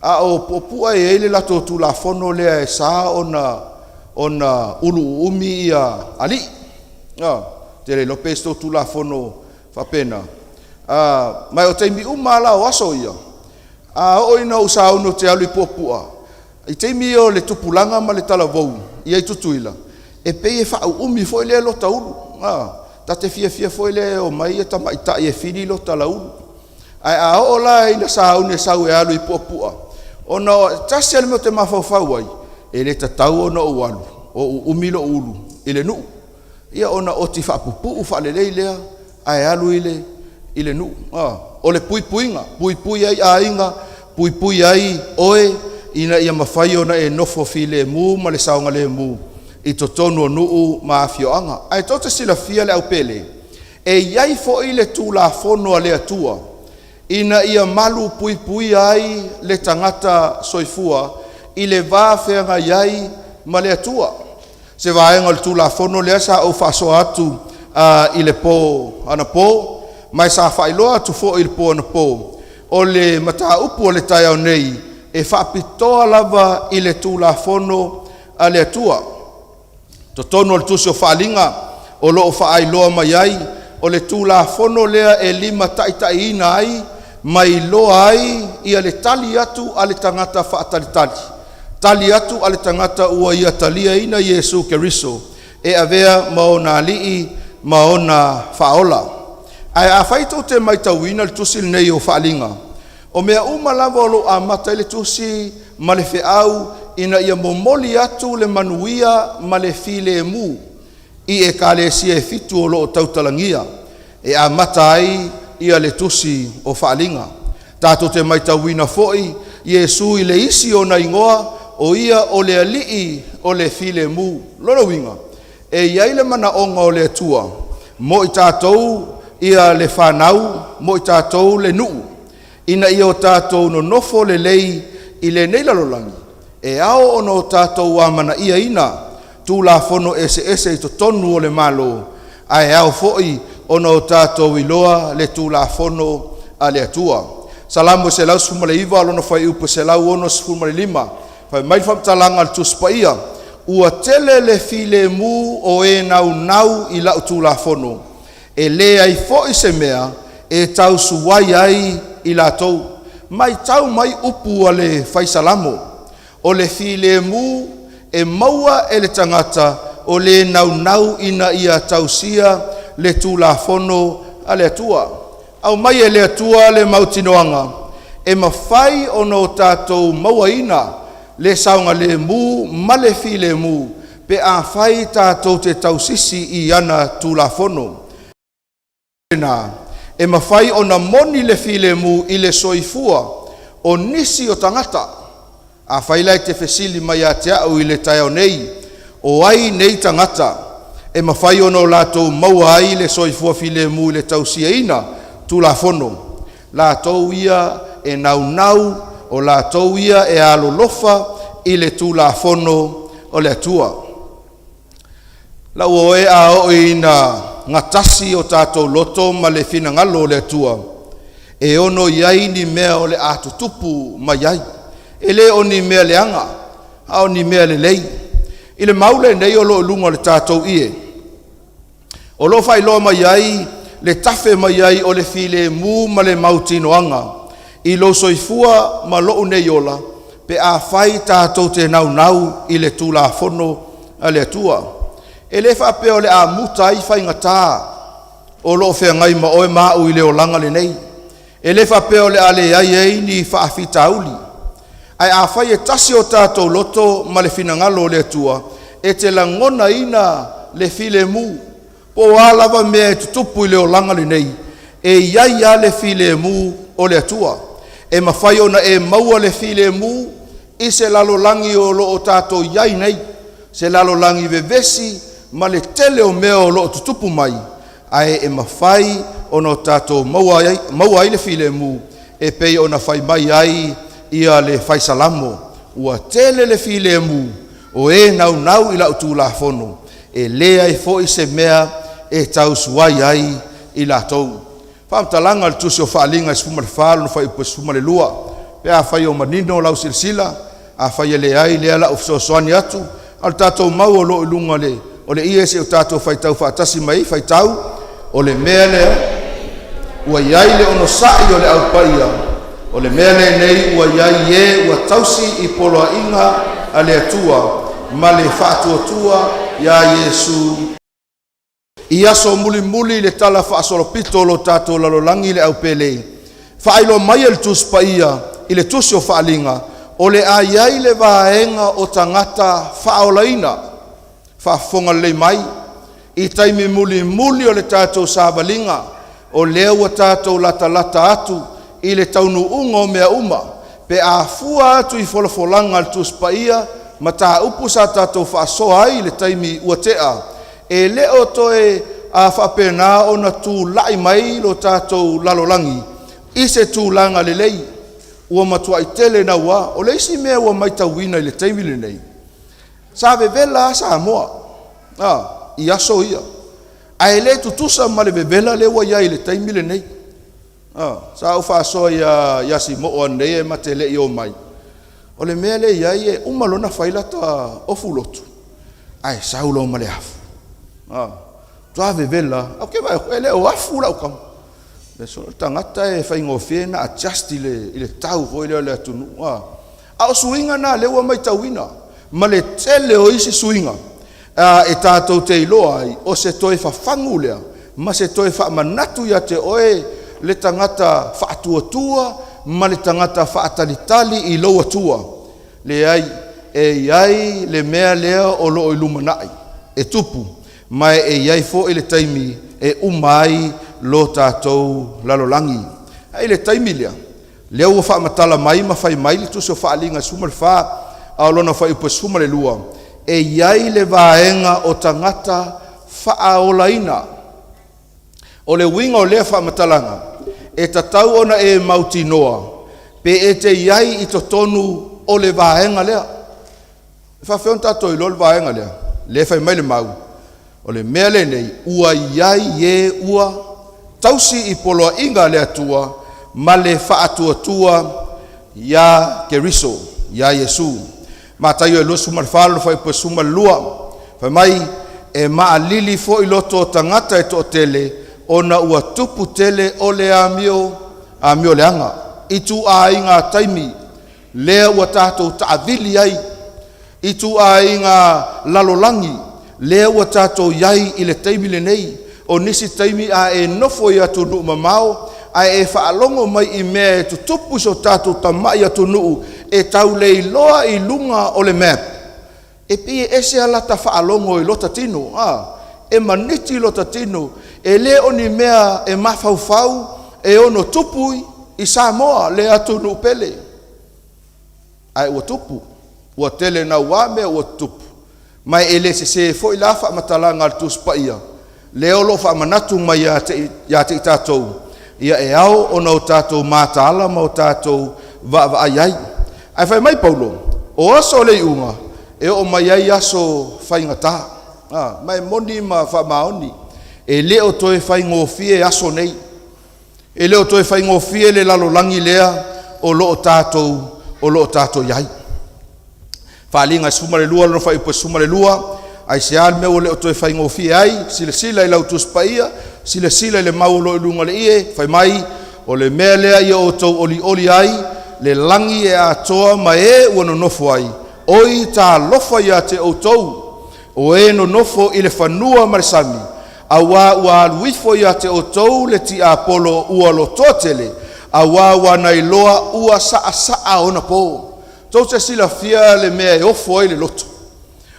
a o Puapua e i ai le latou Tulafono lea e sa ona ulu uumi alii. Ou te le iloa pe i ai se tou Tulafono faapena, ma o taimi uma lava la o aso ia, a oo ina ou sauni ou te alu i Puapua, i taimi ia o le tupulaga ma le talavou i ai Tutuila, e pei e faauumi foi lea lota ulu, ta te fiafia foi lea e omai tamaitai e fili lota lauulu. Ae a oo la ina sauni e sau e alu i Puapua, ona e tasi lava le mea ou te mafaufau ai, e le tatau ona ou alu o uumi lou ulu i le nuu, ia ona oti faapupuu faalelei lea ae alu i le nuu. O le puipuiga, puipui ai aiga, puipui ai oe ina ia mafai ona e nofo filemu ma le saogalemu i totonu o nuu ma afioaga. Ae tou te silafia le au Pele, e i ai foi le Tulafono a le Atua ina ia malu puipuia ai le tagata soifua i le va feagai ai ma le Atua. Se vaega o le Tulafono lea sa ou faasoa atu i le po anapo, ma e sa faailoa atu foi i le po anapo, o le mataupu o le taeao nei e faapitoa lava i le Tulafono a le Atua. Totonu o le Tusi o Faaaliga o lo o faailoa mai ai, o le Tulafono lea e limataitaiina ai ma iloa ai le tali atu a le tagata faatalitali, tali atu a le tagata ua ia taliaina Iesu Keriso e avea ma ona Alii ma ona Faaola. Ae afai tou te matauina le tusi lenei o Faaaliga, o mea uma lava o lo o amata ai le tusi ma le feau ina ia momoli atu le manuia ma le filemu i ekalesia e fitu o lo o tautalagia e amata ai le tusi o Faaaliga. Tatou te matauina foi Iesu i le isi ona igoa, o ia o le Alii o le Filemu. Lona uiga, e i ai le manaoga o le Atua mo i tatou ia le fanau, mo i tatou le nuu, ina ia o tatou nonofo lelei i lenei lalolagi, e ao ona o tatou amanaiaina Tulafono eseese i totonu o le Malo, ae ao foi ona o tatou iloa le Tulafono a le Atua. Salamo 119 lona fuaiupu 165, fai mai le faamatalaga a le Tusi Paia, “Ua tele le filemu o e naunau i lau Tulafono, e leai foi se mea e tausuai ai i latou.” Matau mai upu a le Fai Salamo, o le filemu e maua e le tagata o le naunau ina ia tausia le Tulafono a le Atua. Aumai e le Atua le mautinoaga e mafai ona o tatou mauaina Le saogalemu ma le filemu pe afai tatou te tausisi i ana Tulafono. Lena, e mafai ona moni le filemu i le soifua o nisi o tagata. Afai la e te fesili mai ia te a'u i le taeao nei, o ai nei tagata e mafai ona o latou maua ai le soifua filemu i le tausiaina Tulafono? Latou ia e naunau, o latou ia e alolofa i le Tulafono o le Atua. Lau o e a oo ina gatasi o tatou loto ma le finagalo o le Atua, e ono i ai ni mea o le a tutupu mai ai. E le o ni mea leaga, a o ni mea lelei. I le mau lenei o lo o i luga o le tatou ie, o lo o faailoa mai ai le tafe mai ai o le filemu ma le mautinoaga i lou soifua ma lou nei ola pe afai tatou te naunau i le Tulafono a le Atua. E le faapea o le a muta ai faigata o lo o feagai ma oe ma a'u i le olaga lenei. E le faapea o le a leai ai ni faafitauli. Ae afai e tasi o tatou loto ma le finagalo o le Atua, e te lagonaina le filemu, po o a lava mea e tutupu i le olaga lenei, e i ai lava le filemu o le Atua. E mafai ona e maua le filemu i se lalolagi o lo o tatou i ai nei, se lalolagi vevesi ma le tele o mea o lo o tutupu mai, ae e mafai ona o tatou maua ai, maua ai le filemu e pei ona fai mai ai ia le Fai Salamo, ua tele le filemu o e naunau i lau Tulafono, e leai foi se mea e tausuai ai i latou. Faamatalaga o le Tusi o Faaaliga 14 lona fuaiupu e 12. Pe afai o manino lau silasila, afai e leai, lea la u fesoasoani atu, a o le tatou mau o lo o i luga o le ie se i o tatou faitau faatasi mai, faitau, o le mea lea ua i ai le onosai o le Au Paia, o le mea lenei ua i ai e ua tausi i poloaiga a le Atua ma le faatuatua iā Iesu. I aso mulimuli le tala faasolopito o lo tatou lalolagi le aupele, faailoa mai e le Tusi Paia i le Tusi o Faaaliga, o le a i ai le vaega o tagata faaolaina, faafofoga lelei mai, i taimi mulimuli o le tatou savaliga, o lea ua tatou latalata atu i le taunuuga o mea uma, pe a fua atu i folafolaga a le Tusi Paia, mataupu sa tatou faasoa ai i le taimi ua tea, e le o toe a faapena ona tulai mai lo tatou lalolagi i se tulaga lelei, ua matuai tele naua. O le isi mea ua matauina i le taimi lenei, sa vevela lava Samoa i aso ia, ae le tutusa ma le vevela lea ua i ai i le taimi lenei. Sa ou faasoa ia Simo'o ananei e ma te le i o mai, o le mea lea e i ai, e uma loa ona fai lata ofulotu ae sau loa ma le afu. Matua vevela. Ou te vaai atu, e le o afu lau tama. Le tagata e faigofie ona adjust i le tau foi lea o le atunuu. A o suiga na lea ua matauina, ma le tele o isi suiga e tatou te iloa ai, o se toe fafagu lea ma se toe faamanatu ia te oe le tagata faatuatua ma le tagata faatalitali i lou Atua. Leai, e i ai le mea lea o lo o i lumanai e tupu, ma e i ai foi le taimi e uma ai lo tatou lalolagi. Ae i le taimi lea, lea ua faamatala mai ma fai mai le Tusi o Faaaliga 14 a o lona fuaiupu e 12, e i ai le vaega o tagata faaolaina. O le uiga o lea faamatalaga, e tatau ona e mautinoa pe e te i ai i totonu o le vaega lea. E faafefea ona tatou iloa le vaega lea? Lea e fai mai le mau, o le mea lenei ua i ai e ua tausi i poloaiga a le Atua ma le faatuatua iā Keriso, iā Iesu. Mataio e 24 lona fuaiupu e 12, fai mai, e maʻalili foi loto o tagata e toatele, ona ua tupu tele o le amio, amio leaga, ituaiga taimi lea ua tatou taavili ai, ituaiga lalolagi lea ua tatou i ai i le taimi lenei. O nisi taimi a e nofo i atunuu mamao ae e faalogo mai i mea e tutupu i so tatou tama'i atunuu e tau le iloa i luga o le map, e pei e ese a lata faalogo i lota tino, e maniti lota tino, e le o ni mea e mafaufau e ono tupu i Samoa le atunuu pele. Ae ua tupu, ua tele naua mea ua tutupu, ma e le sesē foi la faamatalaga a le Tusi Paia, lea o lo o faamanatu mai ia te i tatou, ia e ao ona o tatou mataala ma o tatou vaavaai ai. Ae fai mai Paulo, o aso o le iuga, e oo mai ai aso faigata. Ma e moni ma faamaoni, e le o toe faigofie aso nei. E le o toe faigofie le lalolagi lea o lo o tatou i ai. Faaaliga 12 lona fuaiupu e 12, aisea le mea ua le o toe faigofie ai? Silasila i lau Tusi Paia, silasila i le mau o lo o i luga o le ie, fai mai, o le mea lea ia outou olioli ai, le lagi e atoa ma e ua nonofo ai, oi talofa ia te outou, o e nonofo i le fanua ma le sami, auā ua alu ifo ia te outou le tiapolo ua lotoa tele, auā ua na iloa ua saasaa ona po. Tou te silafia le mea e ofo ai le loto?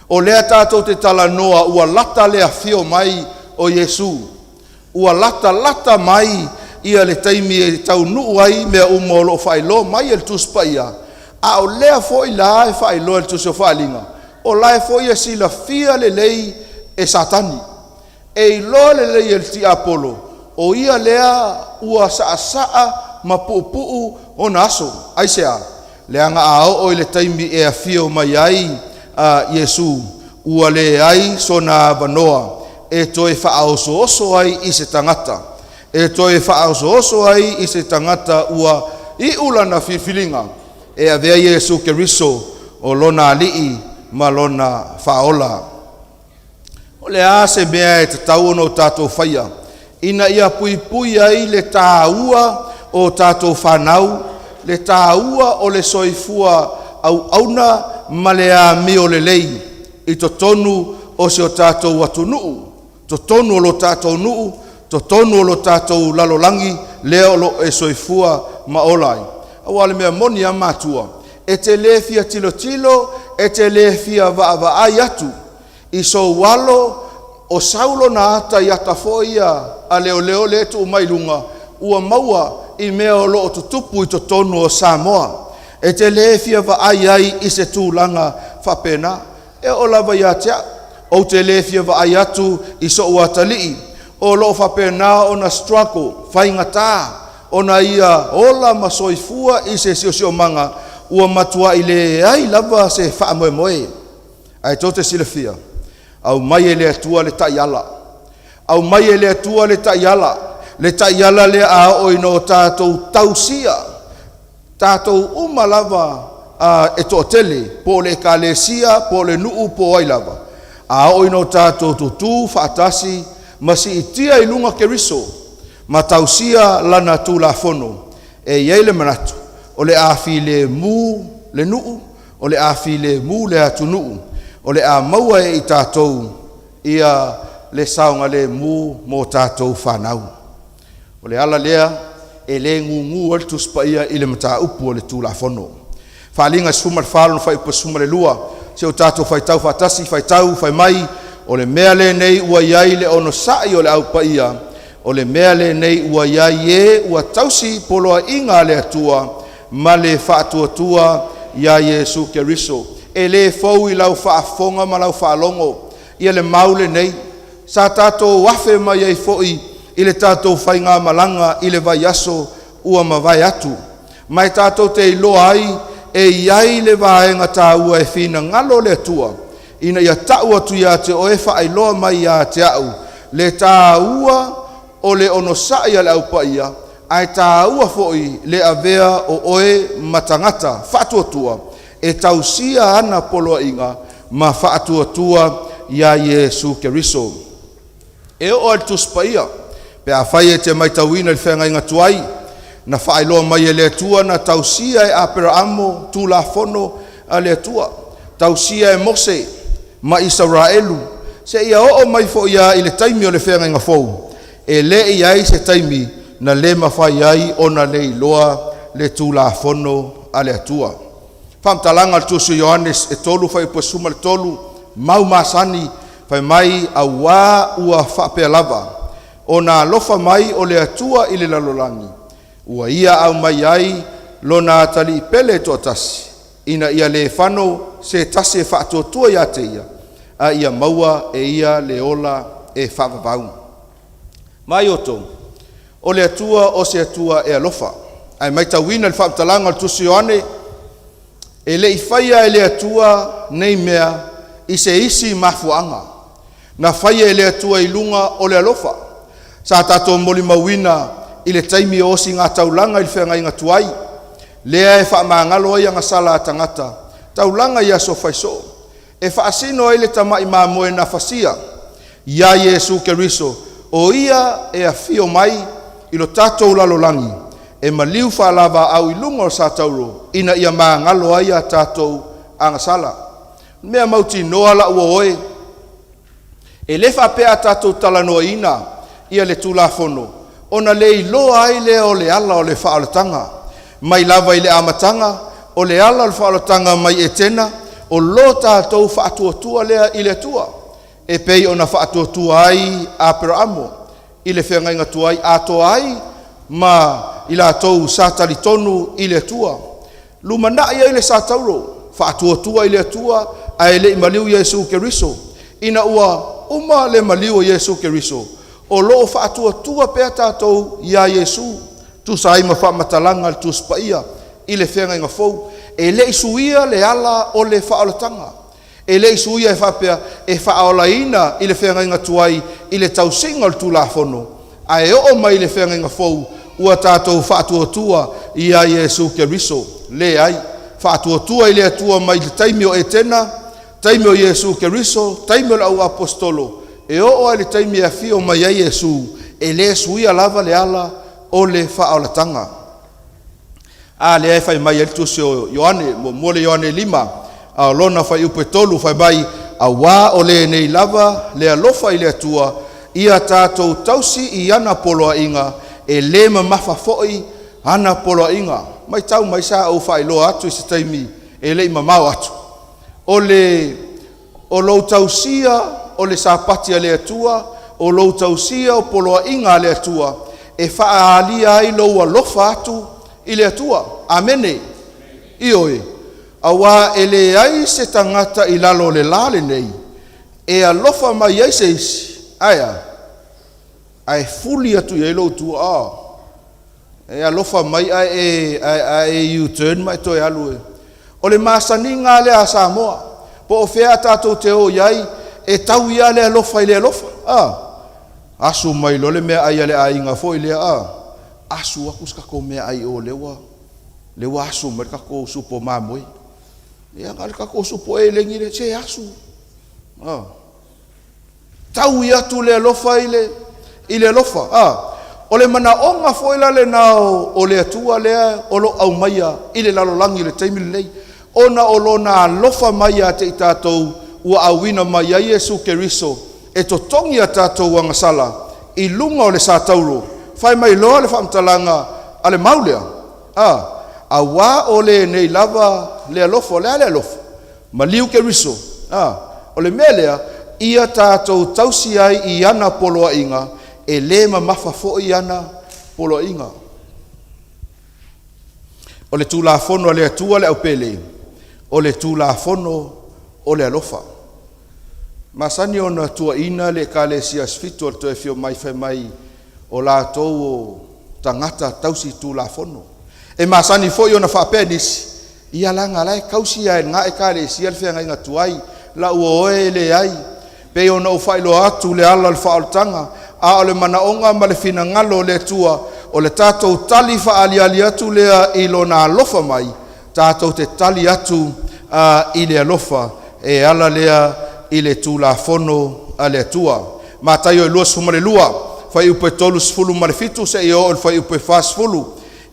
O lea tatou te talanoa ua lata le afio mai o Iesu, ua latalata mai ia le taimi e taunuu ai mea uma o lo o faailoa mai e le Tusi Paia, a o lea foi la e faailoa e le Tusi o Faaaliga, o la e foi e silafia lelei e Satani, e iloa lelei e le tiapolo, o ia lea ua saasaa ma puupuu ona aso. Aisea? Leaga a oo i le taimi e afio mai ai Iesu, ua leai sona avanoa e toe faaosooso ai i se tagata, e toe faaosooso ai i se tagata ua iu lana filifiliga e avea Iesu Keriso o lona Alii ma lona Faaola. O le a se mea e tatau ona o tatou faia ina ia puipui ai le tāua o tatou fanau, le tāua o le soifua auauna ma le amio lelei i totonu o si o tatou atunuu, totonu o lo tatou nuu, totonu o lo tatou lalolagi lea o lo o e soifua ma ola ai? Aua o le mea moni lava matua, e te le fia tilotilo, e te le fia vaavaai atu i sou alo o sau lona ata i ata foi ia a leoleo lea e tuu mai luga ua maua i mea o lo o tutupu i totonu o Samoa. E te le fia vaai ai i se tulaga faapena. E oo lava ia te au, ou te le fia vaai atu i sou atalii o lo o faapena ona struggle, faigata ona ia ola ma soifua i se siosiomaga ua matuai leai lava se faamoemoe. Ae tou te silafia, aumai e le Atua le taiala, aumai e le Atua le taiala, le taiala lea a oo ina o tatou tausia, tatou uma lava e toatele, po o le ekalesia, po o le nuu, po o ai lava, a oo ina o tatou tutū faatasi ma siitia i luga Keriso ma tausia lana Tulafono, e i ai le manatu o le a filemu le nuu, o le a filemu le atunuu, o le a maua e i tatou ia le saogalemu mo tatou fanau. O le ala lea e le gugu ai le Tusi Paia i le mataupu o le Tulafono. Faaaliga 14 lona fuaiupu e 12, se i o tatou faitau faatasi, faitau fai mai, o le mea lenei ua i ai le onosai o le Au Paia, o le mea lenei ua i ai e ua tausi poloaiga a le Atua ma le faatuatua iā Iesu Keriso. E le fou i lau faafofoga ma lau faalogo ia le mau lenei, sa tatou afe mai ai foi i le tatou faigamalaga i le vaiaso ua mavae atu, ma e tatou te iloa ai e i ai le vaega taua e finagalo le Atua ina ia ta'u atu ia te oe, faailoa mai ia te a'u le tāua o le onosai a le Au Paia, ae tāua foi le avea o oe ma tagata faatuatua e tausia ana poloaiga ma faatuatua iā Iesu Keriso. E oo lava i le Tusi Paia, pe afai e te matauina i le feagaiga tuai, na faailoa mai e le Atua na tausia e Aperaamo Tulafono a le Atua, tausia e Mose ma Isaraelu, seia oo mai foi lava i le taimi o le feagaiga fou, e le i ai se taimi na le mafai ai ona leiloa le Tulafono a le Atua. Faamatalaga o le Tusi o Ioanes e 3 fuaiupu e 13, mau masani, fai mai, Auā ua faapea lava ona alofa mai o le Atua i le lalolagi, ua Ia aumai ai Lona Atalii pele e toatasi, ina ia le fano se tasi e faatuatua ia te Ia, a ia maua e ia le ola e faavavau. Vaai outou, o le Atua o se Atua e alofa. Ae matauina i le faamatalaga o le Tusi a Ioane, e le i faia e le Atua nei mea i se isi mafuaaga. Na faia e le Atua i luga o le alofa. Sa tatou molimauina i le taimi o osigataulaga i le feagaiga tuai, lea e faamagalo ai agasala a tagata, taulaga i aso faisoo, e faasino ai le tamai mamoe na fasia iā Iesu Keriso, o Ia e afio mai i lo tatou lalolagi e maliu faalavaau i luga o le satauro ina ia magalo ai a tatou agasala. O le mea mautinoa la ua oe, e le faapea a tatou talanoaina ia le Tulafono ona le iloa ai lea o le ala o le faaolataga. Mai lava i le amataga, o le ala o le faaolataga mai Etena, o lo tatou faatuatua lea i le Atua, e pei ona faatuatua ai Aperaamo i le feagaiga tuai atoa ai ma i latou sa talitonu i le Atua. Lumanai ai le satauro, faatuatua i le Atua ae le i maliu Iesu Keriso. Ina ua uma le maliu o Iesu Keriso, o lo o faatuatua pea tatou iā Iesu, tusa ai ma faamatalaga a le Tusi Paia i le Feagaiga Fou. E le i suia le ala o le faaolataga. E le i suia e faapea e faaolaina i le feagaiga tuai i le tausiga o le Tulafono, ae oo mai i le feagaiga fou ua tatou faatuatua iā Iesu Keriso. Leai, faatuatua i le Atua mai le taimi o Etena, taimi o Iesu Keriso, taimi o le auaposeitolo, e oo lava i le taimi e afio mai ai Iesu, e le suia lava le ala o le faaolataga. A lea e fai mai ai le tusi o Ioane, muamua le Ioane 5, a o lona fuaiupu e 3, fai mai, Auā o lenei lava le alofa i le Atua, ia tatou tausi i ana poloaiga, e le mamafa foi ana poloaiga. Matau mai sa ou faailoa atu i se taimi e le i mamao atu, o le o lou tausia o le Sapati a le Atua, o lou tausia o poloaiga a le Atua, e faaalia ai lou alofa atu i le Atua. Amene. Ioe. Auā e leai se tagata i lalo o le la lenei e alofa mai ai se isi, ae a? Ae fuli atu i ai lou tua. A. E alofa mai ae e, ae e U-turn ma e toe alu e. O le masaniga lea a Samoa, po o fea tatou te o i ai, e tau ia le alofa i le alofa. A. Asu mai loa le meaai a le aiga foi lea, a. Asu atu se tatou meaai i o lea ua, lea ua asu mai le tatou supo mamoe. Ia, na o le tatou supo elegi lea, se asu. A. Taui atu le alofa i le, i le alofa. A, o le manaoga foi la lena o, o le Atua lea o lo o aumaia i le lalolagi i le taimi lenei, ona o Lona alofa mai ia te i tatou ua auina mai ai Iesu Keriso e totogi a tatou agasala i luga o le satauro. Fai mai loa le faamatalaga a le mau lea, a, auā o lenei lava le alofa. O le a le alofa? Maliu Keriso, a, o le mea lea, ia tatou tausi ai i ana poloaiga, e le mamafa foi ana poloaiga. O le Tulafono a le Atua le aupele, o le Tulafono o le alofa. Masani ona tuuaina le Ekalesia Asofitu o le Toe Afio Mai fai mai o latou o tagata tausi Tulafono. E masani foi ona faapea nisi, Ia leaga la e tausi lava e lena Ekalesia le feagaiga tuai, lau oe e leai. Pei ona ou faailoa atu le ala o le faaolataga, a o le manaoga ma le finagalo o le Atua, o le tatou tali faaaliali atu lea i Lona alofa mai, tatou te tali atu i le alofa, e ala lea i le Tulafono a le Atua. Mataio e 22, fuaiupu e 37 seia oo i le fuaiupu e 40.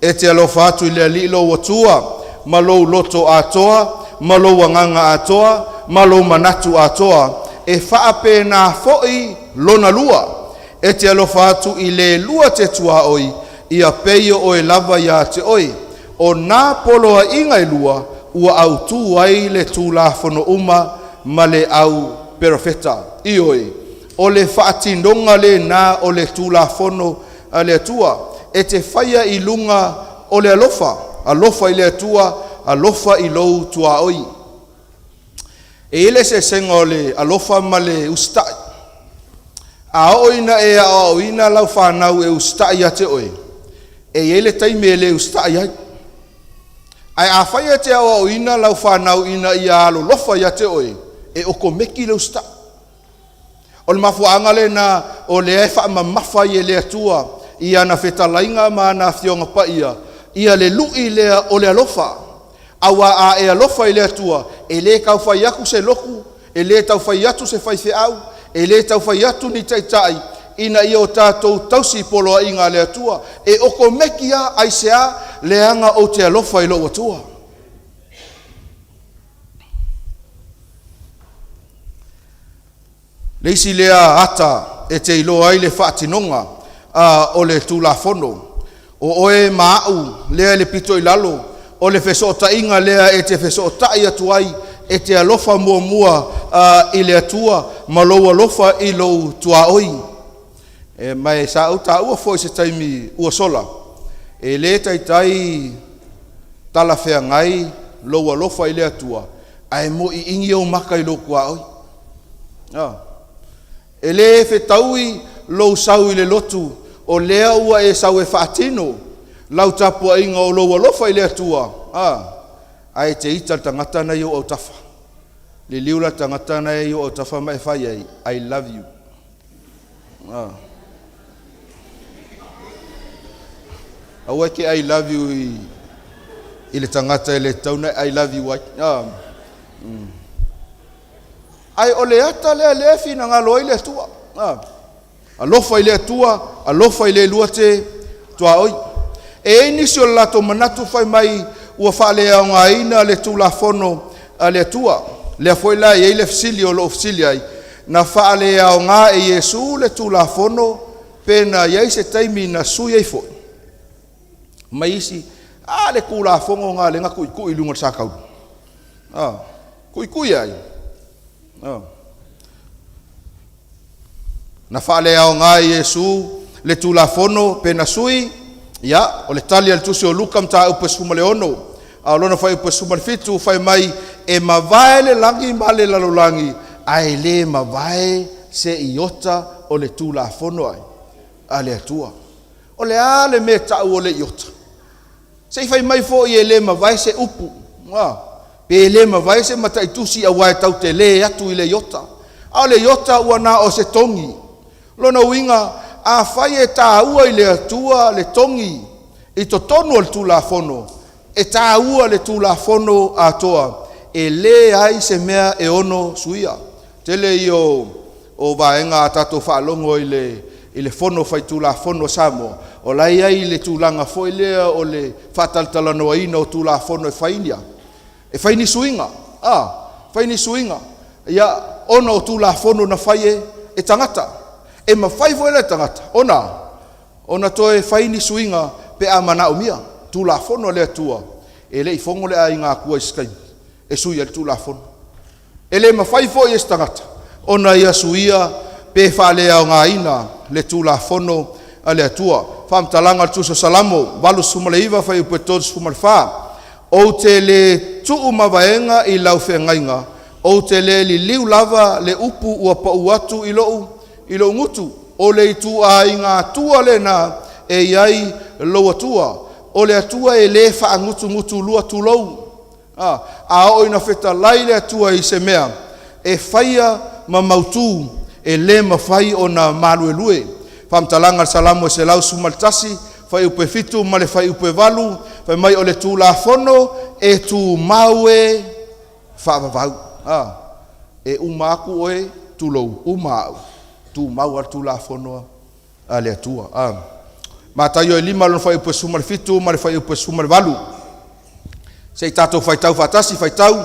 E te alofa atu i le Alii lou Atua ma lou loto atoa, ma lou agaga atoa, ma lou manatu atoa, e faapena foi lona lua, e te alofa atu i le lua te tuaoi, ia pei o oe lava ia te oe. O nā poloaiga e lua, ua autū ai le Tulafono uma ma le au perofeta. Ioe, o le faatinoga lena o le Tulafono a le Atua, e te faia i luga o le alofa, alofa i le Atua, alofa i lou tuaoi. E i ai le eseesega o le alofa ma le usitai. A oo ina e aoaoina lau fanau e usitai ia te oe, e i ai le taimi e le usitai ai. Ae afai e te aoaoina lau fanau ina ia alolofa ia te oe, e okomeki le usitai. O le mafuaaga lena o lea e faamamafa ai e le Atua i ana fetalaiga ma ana Afioga Paia ia le lui lea o le alofa. Aua a e alofa i le Atua, e le tau fai atu se lotu, e le tau fai atu se faifeau, e le tau fai atu ni taitai ina ia o tatou tausi i poloaiga a le Atua. E okomeki lava, aisea? Leaga ou te alofa i lou Atua. Le isi lea ata e te iloa ai le faatinoga o le Tulafono, o oe ma a'u lea i le pito i lalo, o le fesootaiga lea e te fesootai atu ai, e te alofa muamua i le Atua ma lou alofa i lou tuaoi. Ma e sa ou taua foi i se taimi ua sola, e le taitai talafeagai lou alofa i le Atua ae moiini ou maka i lou tuaoi. E le fetaui lou sau i le lotu o lea ua e sau e faatino lau tapuaiga o lou alofa i le Atua, ae e te ita i le tagata na i ou autafa. Liliu la le tagata na i ou autafa ma e fai i ai, I love you. Aua e te I love you i le tagata e le tatau ona e I love you ai. Ae o le ata lea lea e finagalo ai le Atua. Alofa i le Atua, alofa i le lua te tuaoi. E i ai nisi o le latou manatu fai mai ua faaleaogaina le Tulafono a le Atua. Lea foi la e i ai le fesili o lo o fesili ai, na faaleaoga e Iesu le Tulafono pe na i ai se taimi na sui ai foi? Mai isi, a le Tulafono na lea na tuitui i luga o le satauro. Tuitui ai. Na faaleaoga e Iesu le Tulafono pe na sui? Ia, o le tali a le Tusi o Luka mataupu e 16, a o lona fuaiupu e 17, fai mai, e mavae le lagi ma le lalolagi, ae le mavae se iota o le Tulafono ai a le Atua. O le a le mea e ta'u o le iota? Se i fai mai foi e le mavae se upu, pe le mavae se mataitusi aua e tau telē atu i le iota. A o le iota ua na o se togi. Lona uiga, afai e tāua i le Atua le togi i totonu o le Tulafono, e tāua le Tulafono atoa, e leai se mea e ono suia. Tele ia o vaega a tatou faalogo i le i le Fono Faitulafono a Samoa, o la e i ai le tulaga foi lea o le faatalatalanoaina o Tulafono e fai ni a? E fai ni suiga, a, fai ni suiga, ia, ona o Tulafono na fai e, e tagata. E mafai foi la e tagata ona, ona toe fai ni suiga pe a manaomia. Tulafono a le Atua, e le i fono le Aiga Atua i se taimi e sui ai le Tulafono. E le mafai foi e se tagata ona ia suia pe faaleaogaina le Tulafono a le Atua. Faamatalaga o le Tusi o Salamo 89 fuaiupu e 34, Ou te le tuu mavaega i lau feagaiga, ou te le liliu lava le upu ua pau atu i lou, i lou gutu. O le ituaiga Atua lena e i ai lou Atua. O le Atua e le faagutugutulua, tulou. A oo ina fetalai le Atua i se mea, e faia ma mautu, e le mafai ona maluelue. Faamatalaga o le Salamo e 111, fuaiupu e 7 ma le fuaiupu e 8, fai mai o le Tulafono e tumau e faavavau. E uma atu oe, tulou, uma au, tumau lava le Tulafono a le Atua. Mataio e 5 lona fuaiupu e 17 ma le fuaiupu e 18. Se i tatou faitau faatasi, faitau,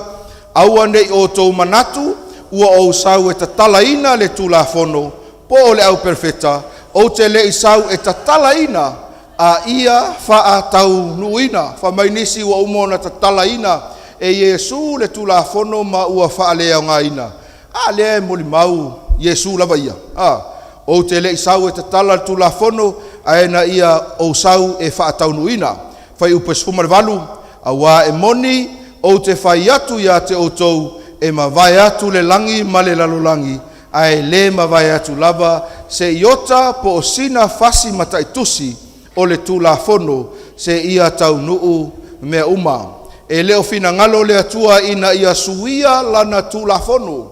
aua ne i outou manatu ua ou sau e tatalaina le Tulafono po o le au perofeta, ou te le i sau e tatalaina, a ia faataunuuina. Fai mai nisi ua uma ona tatalaina E Iesu le Tulafono ma ua faaleaogaina. A lea e molimau Iesu lava ia. A, ou te le i sau e tatala le Tulafono, ae na ia ou sau e faataunuuina. Fuaiupu 18, Auā e moni, ou te fai atu ia te outou, e mavae atu le lagi ma le lalolagi, ae lē mavae atu lava se iota po o sina fasi mataitusi o le Tulafono seia taunuu mea uma. E le o finagalo le Atua ina ia suia lana Tulafono.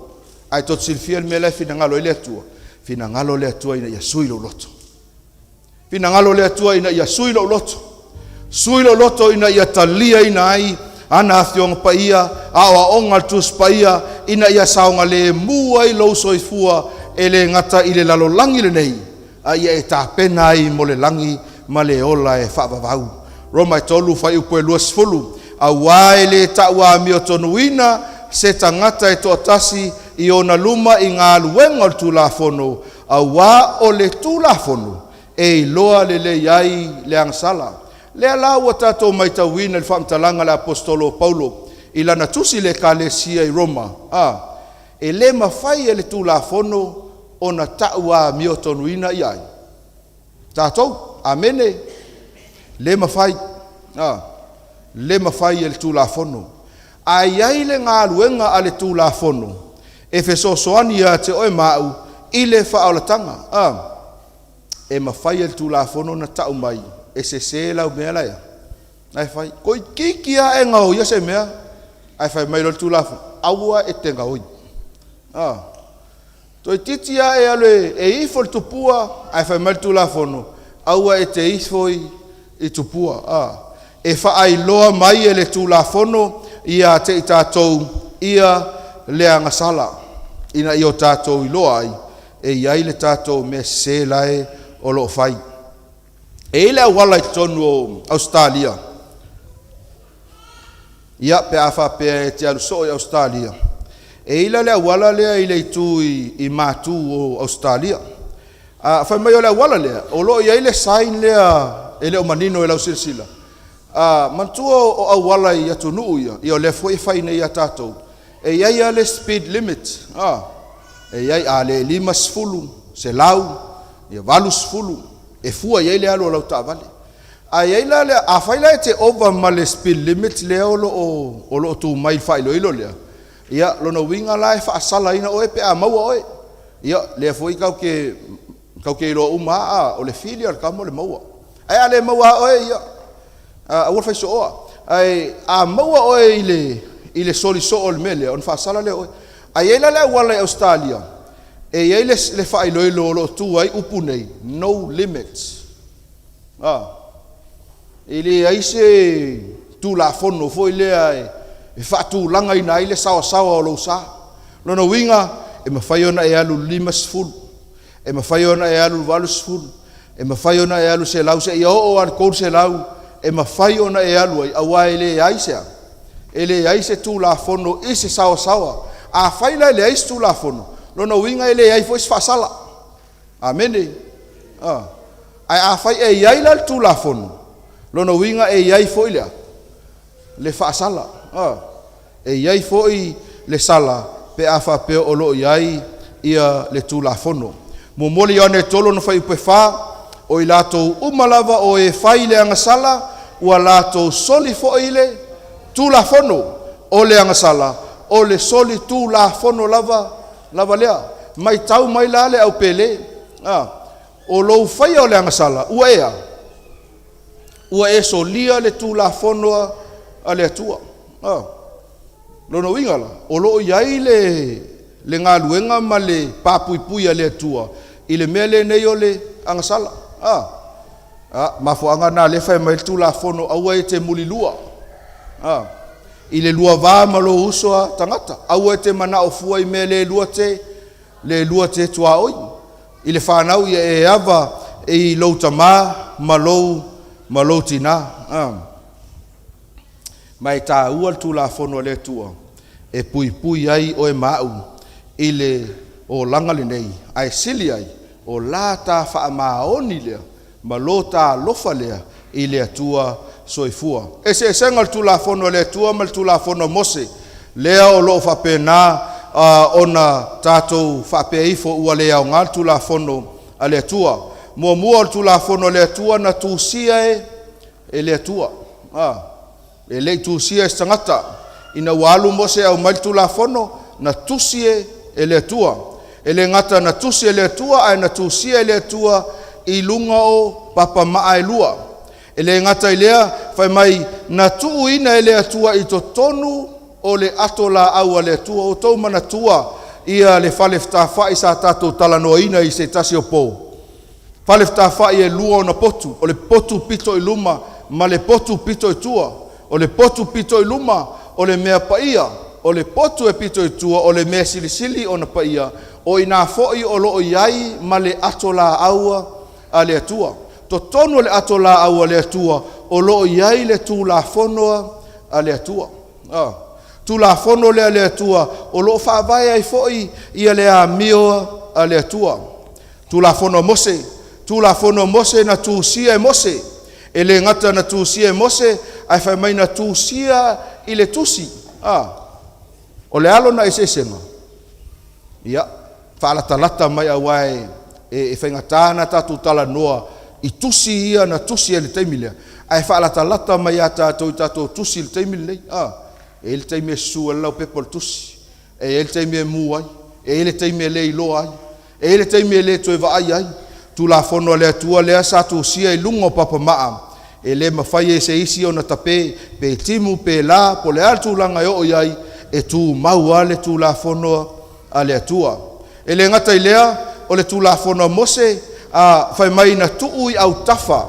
Ae tou te silafia le mea la e finagalo ai le Atua? Finagalo le Atua ina ia sui lou loto. Finagalo le Atua ina ia sui lou loto. Sui lou loto ina ia taliaina ai ana Afioga Paia, aoaoga a le Tusi Paia, ina ia saogalemu ai lou soifua e le gata i le lalolagi lenei, a ia e tapena ai mo le lagi ma le ola e faavavau. Roma e 3 fuaiupu e 20, Auā e lē ta'u amiotonuina se tagata e toatasi i ona luma i galuega o le Tulafono, auā o le Tulafono e iloa lelei ai le agasala. Lea la ua tatou maitauina i le faamatalaga a le Aposetolo o Paulo i lana tusi i le Ekalesia i Roma, a, e le mafai e le Tulafono ona ta'u amiotonuina ia ai? Tatou. Amene. Le mafai. A, le mafai e le Tulafono. Ae i ai le galuega a le Tulafono e fesoasoani ia te oe ma a'u i le faaolataga. A, e mafai e le Tulafono ona ta'u mai e sesē lau mea la e fai. Toeitiiti lava e gaoia se mea ae fai mai loa le Tulafono, aua e te gaoi. A, toeitiiti lava e alu e ifo i le tupua ae fai mai le Tulafono, aua e te ifo i tupua. A, e faailoa mai e le Tulafono ia te i tatou ia le agasala ina ia o tatou iloa ai e i ai le tatou mea sesē la e o lo o fai. E i ai le auala i totonu o Ausetalia, ia, pe a faapea e te alu soo i Ausetalia, e i ai la le auala lea i le itu i matu o Ausetalia. A, fai mai o le auala lea, o lo o i ai le sign lea e le o manino i lau silasila. A, manatua o auala i atunuu ia, ia o lea foi e fai nei ia tatou, e i ai lava le speed limit, a, e i ai, a le 50, 100, ia 80, e fua i ai le alu a lau taavale. A i ai la le, afai la e te ova ma le speed limit lea o lo o, o lo o tu mai i le faailoilo lea, ia, lona uiga la e faasalaina oe pe a maua oe. Ia, lea foi tatou te, tatou te iloa uma lava, a, o le fili a le tama o le maua. Ae a le maua lava oe, ia, aua le fai sooa. Ae a maua oe i le, i le soli soo o le mea lea, ona faasala lea o oe. Ae i ai la le auala i Ausetalia, e i ai le, le faailoilo o lo o tu ai upu nei, no limits. A, e leai se Tulafono foi lea e faatulagaina ai le saoasaoa o lou sa. Lona uiga, e mafai ona e alu i le 50, e mafai ona e alu i le 80, e mafai ona e alu i le 100 seia oo lava i le 300, e mafai ona e alu ai, aua e leai se a? E leai se Tulafono i se saoasaoa. Afai la e leai se Tulafono, lona uiga e leai foi se faasala. Amene. A. Ae afai e i ai la le Tulafono, lona uiga e i ai foi le a? Le faasala. A. E i ai foi le sala pe a faapea o lo o i ai ia le Tulafono. Muamua le Ioane 3 lona fuaiupu e 4, O i latou uma lava o e fai le agasala, ua latou soli foi le Tulafono. O le agasala, o le soli Tulafono lava lava lea. Maitau mai la le au Pele, a, o lou faia o le agasala, ua e a? Ua e solia le Tulafono a le Atua. A, lona uiga la, o lo o i ai le, le galuega ma le papuipui a le Atua i le mea lenei o le agasala. A, a, mafuaaga na lea e fai mai ai le Tulafono, aua e te mulilua. A, i le lua va ma lou uso a tagata. Aua e te manao fua i mea le lua te, le lua te tuaoi. I le fanau ia e ava i lou tama ma lou, ma lou tina. A. Ma e taua le Tulafono a le Atua e puipui ai oe ma a'u i le olaga lenei, ae sili ai, o la ta faamaoni lea ma lo ta alofa lea i le Atua soifua. Eseesega o le Tulafono a le Atua ma le Tulafono a Mose, lea o lo o faapena ona tatou faapea ifo ua le aoga le Tulafono a le Atua. Muamua o le Tulafono a le Atua na tusia e le Atua. E le i tusia e se tagata. Ina ua alu Mose e aumai le Tulafono, na tusi e le Atua. E le gata na tusi e le Atua, ae na tusia e le Atua i luga o papamaa e lua. E le gata i lea, fai mai na tuuina e le Atua i totonu o le ato laau a le Atua. Ua outou manatua ia le fale fetafa'i sa tatou talanoaina i se tasi o po? Fale fetafa'i e lua ona potu, o le potu pito i luma ma le potu pito i tua. O le potu pito i luma o le mea paia, o le potu e pito i tua o le mea silisili ona paia, o i ina foi o lo o i ai ma le ato laau a le Atua. Totonu o le ato laau a le Atua o lo o i ai le Tulafono a le Atua. Tulafono lea a le Atua o lo o faavae ai foi ia le amio a le Atua. Tulafono a Mose, Tulafono a Mose na tusia e Mose. E le gata na tusia e Mose, ae fai mai na tusia i le tusi. O le a lona eseesega? Ia, faalatalata mai aua e faigata ona tatou talanoa i tusi ia na tusi ai i le taimi lea, ae faalatalata mai ia tatou i tatou tusi i le taimi lenei. E i ai le taimi e susu ai le laupepa o le tusi, e i ai le taimi e mu ai, e i ai le taimi e le iloa ai, e i ai le taimi e le toe vaai ai. Tulafono a le Atua lea sa tusia i luga o papamaa, e le mafai e se isi ona tape, pe timu pe la, po o le a le tulaga e oo i ai, e tumau lava le Tulafono a le Atua. E le gata i lea, o le Tulafono a Mose, fai mai na tuu i autafa.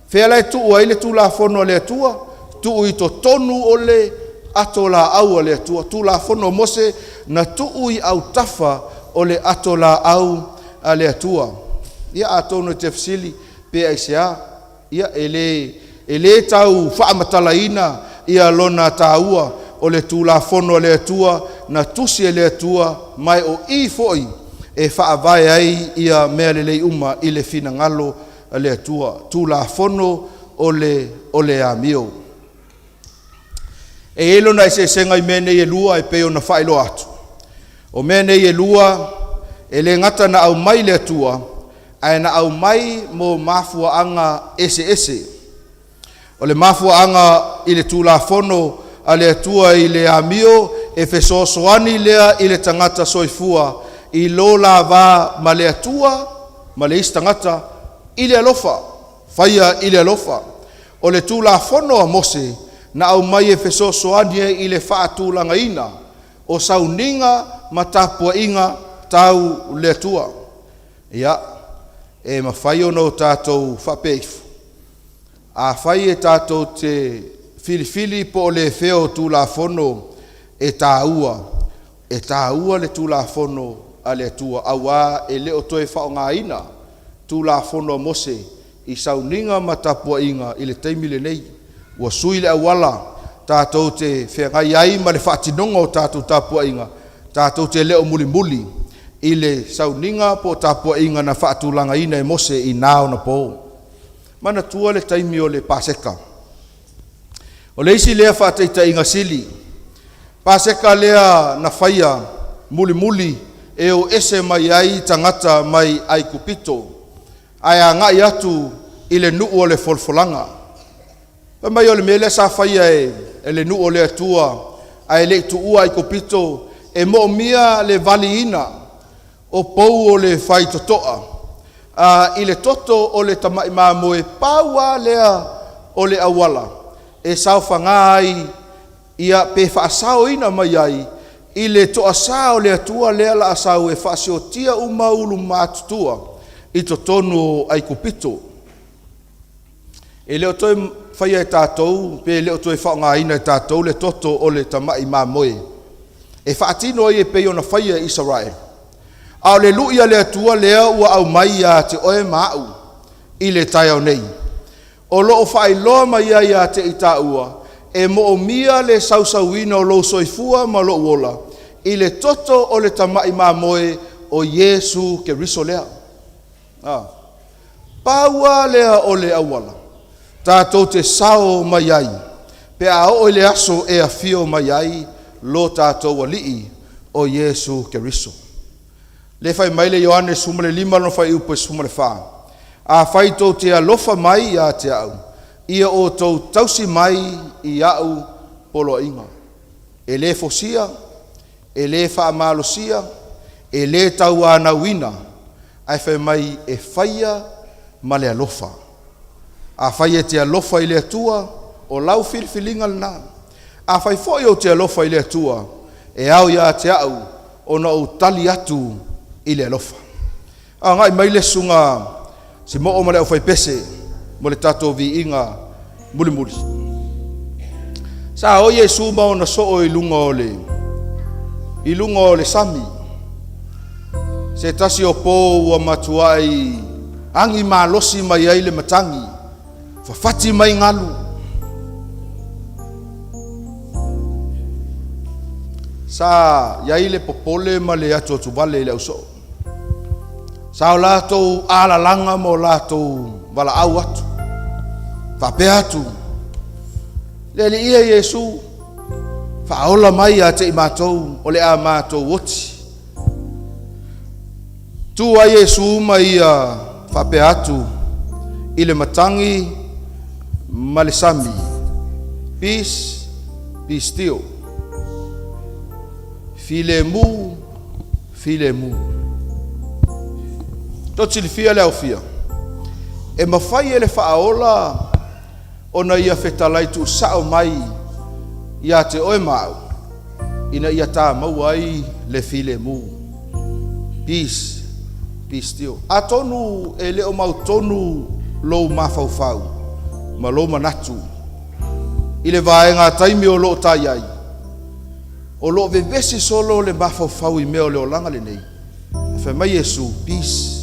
Fea la e tuu ai le Tulafono a le Atua? Tuu i totonu o le ato laau a le Atua. Tulafono a Mose na tuu i autafa o le ato laau a le Atua. Ia atonu e te fesili pe aisea, ia e le tau faamatalaina ia lona taua o le Tulafono a le Atua na tusi e le Atua, ma o i foi e faavae ai ia mea lelei uma i le finagalo a le Atua. Tulafono o le amio. E i ai lona eseesega i mea nei e lua e pei ona faailoa atu. O mea nei e lua, e le gata na aumai le Atua, ae na aumai mo mafuaaga eseese. O le mafuaaga i le Tulafono a le Atua i le amio, e fesoasoani lea i le tagata soifua i lo la va ma le Atua ma le isi tagata i le alofa, faia i le alofa. O le Tulafono a Mose na aumai e fesoasoani ai i le faatulagaina o sauniga ma tapuaiga tau le Atua. Ia, e mafai ona o tatou faapea ifo, afai e tatou te filifili po o le fea o Tulafono e taua, e taua le Tulafono a le Atua, auā e le o toe faaaogaina Tulafono a Mose i sauniga ma tapuaiga i le taimi lenei. Ua sui le auala tatou te feagai ai ma le faatinoga o tatou tapuaiga, tatou te le o mulimuli i le sauniga po o tapuaiga na faatulagaina e Mose i na ona po. Manatua le taimi o le Paseka. O le isi lea faataitaiga sili, Paseka lea na faia mulimuli e o ese mai ai tagata mai Aikupito ae agai atu i le nuu o le folafolaga. Fai mai o le mea lea sa faia e le nuu o le Atua ae le i tuua Aikupito, e moomia le valiina o pou o le faitotoa i le toto o le tamai mamoe, pau lava lea o le auala e saofaga ai ia pe faasaoina mai ai i le toasa o le Atua lea la sau e faasiotia uma ulu matutua i totonu o Aikupito. E le o toe faia e tatou pe le o toe faaaogaina e tatou le toto o le tamai mamoe e faatino ai e pei ona faia e Isaraelu. A o le lui a le Atua lea ua aumai ia te oe ma a'u i le taeao nei, o lo o faailoa mai ai ia te i taua e moomia le sausauina o lou soifua ma lou ola i le toto o le tamai mamoe o Iesu Keriso lea. Pau lava lea o le auala. tatou te sao mai ai pe a oo i le aso e afio mai ai lo tatou Alii o Iesu Keriso. Lea e fai mai le Ioane 15 lona fuaiupu e 14, Afai tou te alofa mai ia te au, ia outou tausi mai i au poloaiga. E le fosia, e le faamalosia, e le tauanauina, ae fai mai e faia ma le alofa. Afai e te alofa i le Atua, o lau filifiliga lena. Afai foi ou te alofa i le Atua, e ao ia te au ona ou tali atu i le alofa. Agai mai le susuga Simo'o ma le aufaipese mo le tatou viiga mulimuli. Sa o Iesu ma ona soo i luga o le i luga o le sami, se tasi o po ua matuai agi malosi mai ai le matagi, fafati mai galu. Sa i ai le popole ma le atuatuvale i le ausoo. Sa o latou alalaga ma o latou valaau atu, faapea atu, Le Alii e Iesu, faaola mai ia te i matou, o le a matou oti. Tu ai Iesu ma ia faapea atu i le matagi ma le sami, Peace, be still. Filemu, filemu. Tou te silafia le aofia, e mafai e le Faaola ona ia fetalai tuusao mai ia te oe ma au, ina ia ta maua ai le filemu. Peace, be still. Atonu e le o mautonu lou mafaufau ma lou manatu i le vaega taimi o lo o ta i ai, o lo o vevesi solo le mafaufau i mea o le olaga lenei. Ae fai mai Iesu, Peace,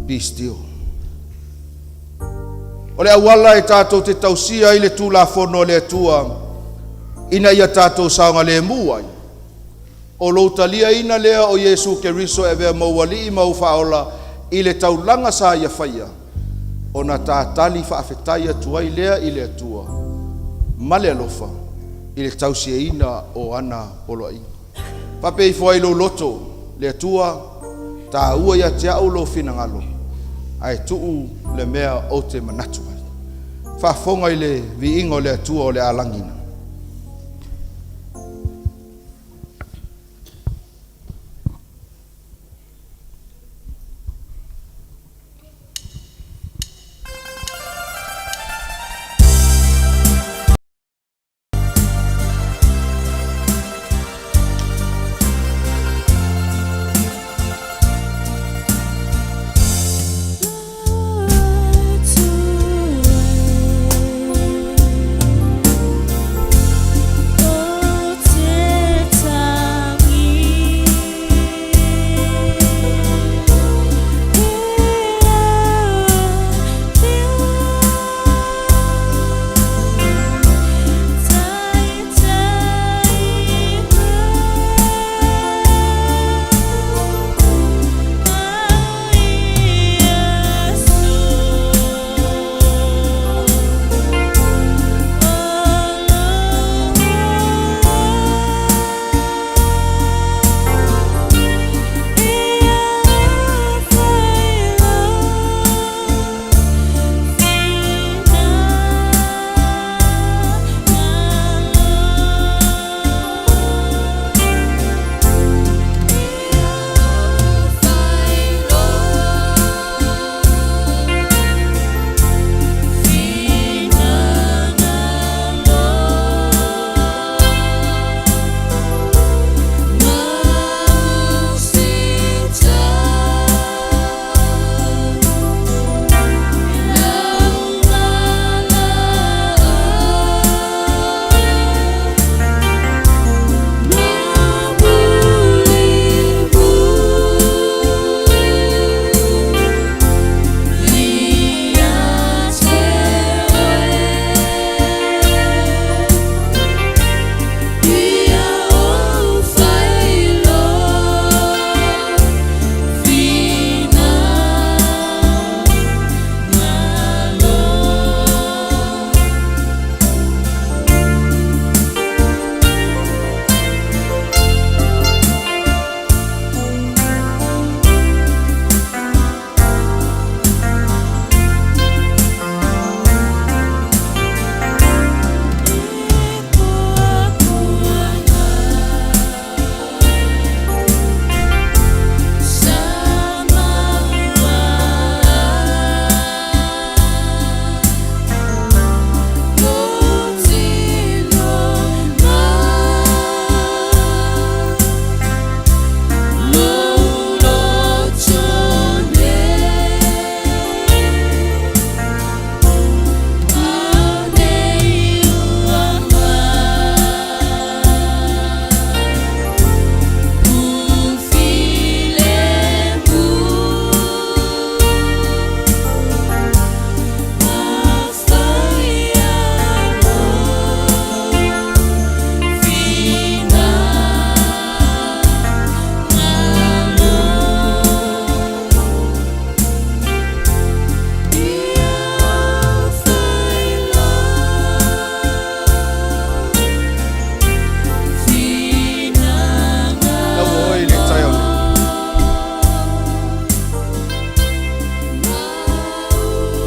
be still. O le auala e tatou te tausia ai le Tulafono a le Atua ina ia tatou saogalemu ai, o lou taliaina lea o Iesu Keriso e avea ma ou Alii ma ou Faaola i le taulaga sa Ia faia, ona ta tali faafetai atu ai lea i le Atua ma le alofa i le tausiaina o Ana poloaiga. Faapea ifo ai lou loto, Le Atua, taua ia te au lou finagalo, ae tuu le mea ou te manatu ai. Faafofoga i le viiga o le Atua o le a lagiina.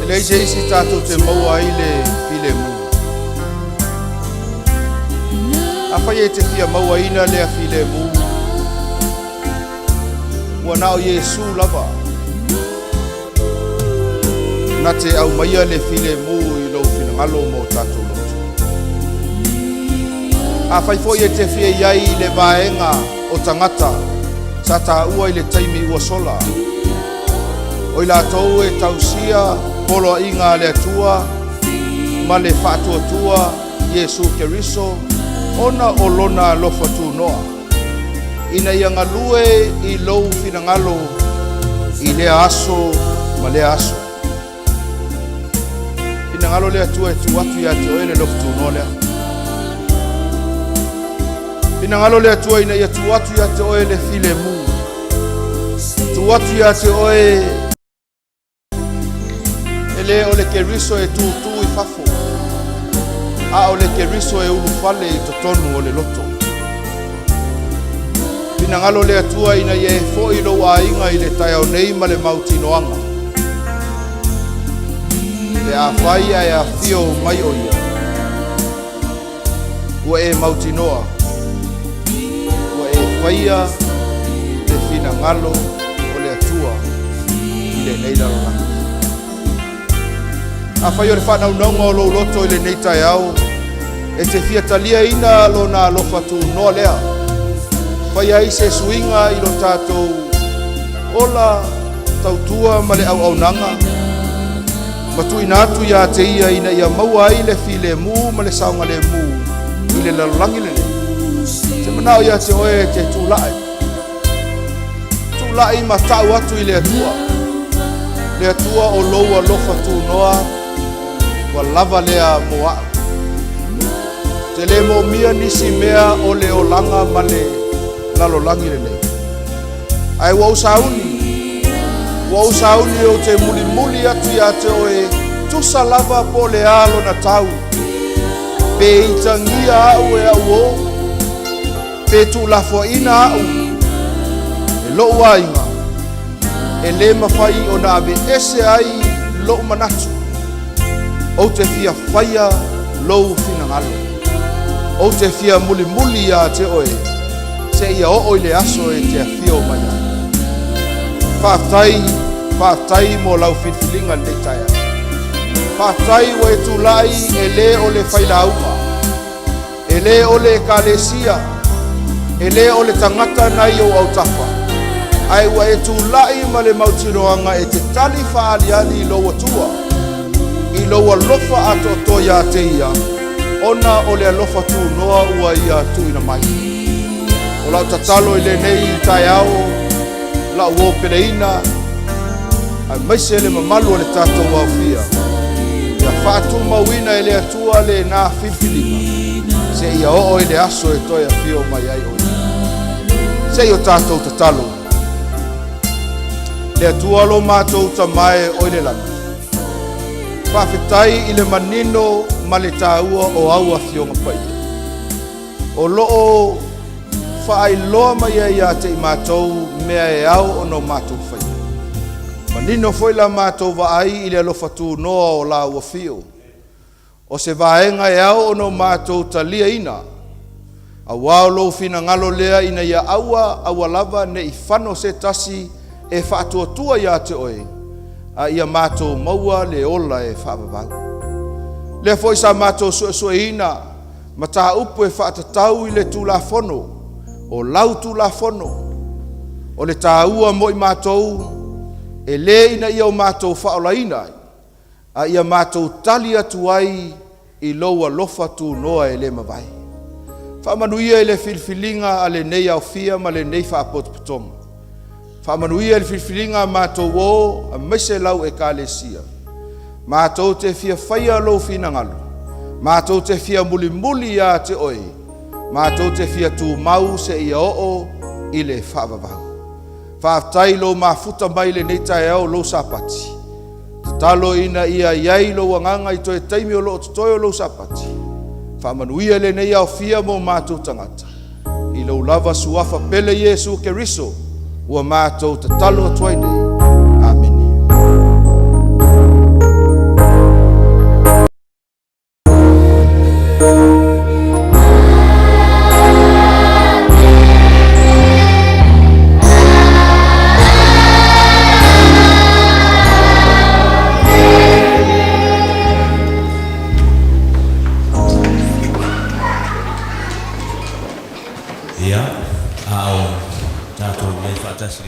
leai se isi tatou te maua ai le filemu. Afai e te fia mauaina lea filemu, ua na o Iesu lava na te aumaia le filemu i lou finagalo mo tatou loto. Afai foi e te fia i ai i le vaega o tagata sa taua i le taimi ua sola, o i latou e tausia poloaiga a le Atua ma le faatuatua Iesu Keriso ona o lona alofa tunoa, ina ia galue i lou finagalo i lea aso ma lea aso. Finagalo le Atua e tuu atu ia te oe le alofa tunoa lea. Finagalo le Atua ina ia tuu atu ia te oe le filemu. Tuu atu ia te oe e le o le Keriso e tūtū i fafo, a o le Keriso e ulufale i totonu o le loto. Finagalo le Atua ina ia e foi lou aiga i le taeao nei ma le mautinoaga. Pe afai ae afio mai o ia, ua e mautinoa, ua e faia le finagalo o le Atua i lenei lalolagi. Afai o le faanaunauga o lou loto i lenei taeao, e te fia taliaina lona alofa tunoa lea, faia ai se suiga i lo tatou ola tautua ma le auaunaga, ma tuuina atu ia te ia ina ia maua ai le filemu ma le saogalemu i le lalolagi lenei. Te manao ia te oe e te tulai. Tulai ma tau atu i le Atua. Le Atua o lou alofa tunoa, ua lava lea mo au. Te le moomia nisi mea o le olaga ma le lalolagi lenei. Ae ua ou sauni, ua ou sauni ou te mulimuli atu ia te oe, tusa lava po o le a lona tau. Pe itagia au e au o, pe tuulafoaina au e lou aiga, e le mafai ona aveese ai lou manatu. Ou te fia faia lou finagalo. Ou te fia mulimuli ia te oe, seia oo i le aso e te afio mai ai. Faafetai, faafetai mo lau filifiliga i lenei taeao. Faafetai ua e tulai e le o le failauga, e le o le ekalesia, e le o le tagata nai ou autafa, ae ua e tulai ma le mautinoaga e te tali faaaliali i lou Atua, i lou alofa atoatoa ia te ia, ona o le alofa tunoa ua ia tuuina mai. O lau tatalo i lenei taeao, lau o peleina, aemaise le mamalu o le tatou aofia, ia faatumauina e le Atua lena filifiliga, seia oo i le aso e toe afio mai ai o ia. Seia o tatou tatalo. Le Atua lo matou tamae o i le lagi, faafetai i le manino ma le taua o au afioga paia. O loo faailoa mai ai ia te i matou mea e ao ona o matou faia. Manino foi la matou vaai i le alofa tunoa o la ua fio. O se vaega e ao ona o matou taliaina, auā o lou finagalo lea ina ia aua aua lava ne i fano se tasi e faatuatua ia te oe, a ia matou maua le ola e faavavau. Lea foi sa matou suesueina mataupu e faatatau i le Tulafono, o lau Tulafono, o le taua mo i matou, e lē ina ia o matou faaolaina ai, a ia matou tali atu ai i lou alofa tunoa e le mavae. Faamanuia i le filifiliga a lenei aofia ma lenei faapotopotoga. Faamanuia i le filifiliga a matou o, aemaise lau ekalesia. Matou te fia faia lou finagalo, matou te fia mulimuli ia te oe, matou te fia tumau seia oo i le faavavau. Faafetai lou mafuta mai lenei taeao o lou Sapati. Tatalo ina ia i ai lou agaga i toe taimi o loo totoe o lou Sapati. Faamanuia lenei aofia mo matou tagata. I lou lava suafa pele Iesu Keriso ua matou tatalo atu ai nei. Amene.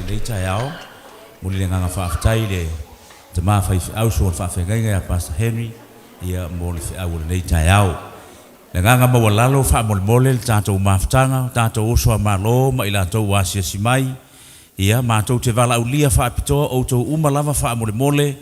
lenei taeao. Momoli le agaga faafetai i le tama faifeau suaga o le faafeagaiga ia Pastor Henry ia mo le feau o lenei taeao. Le agaga maualalo faamolemole le tatou mafutaga, o tatou uso a Malo ma i latou ua asiasi mai, ia matou te valaaulia faapitoa outou uma lava faamolemole,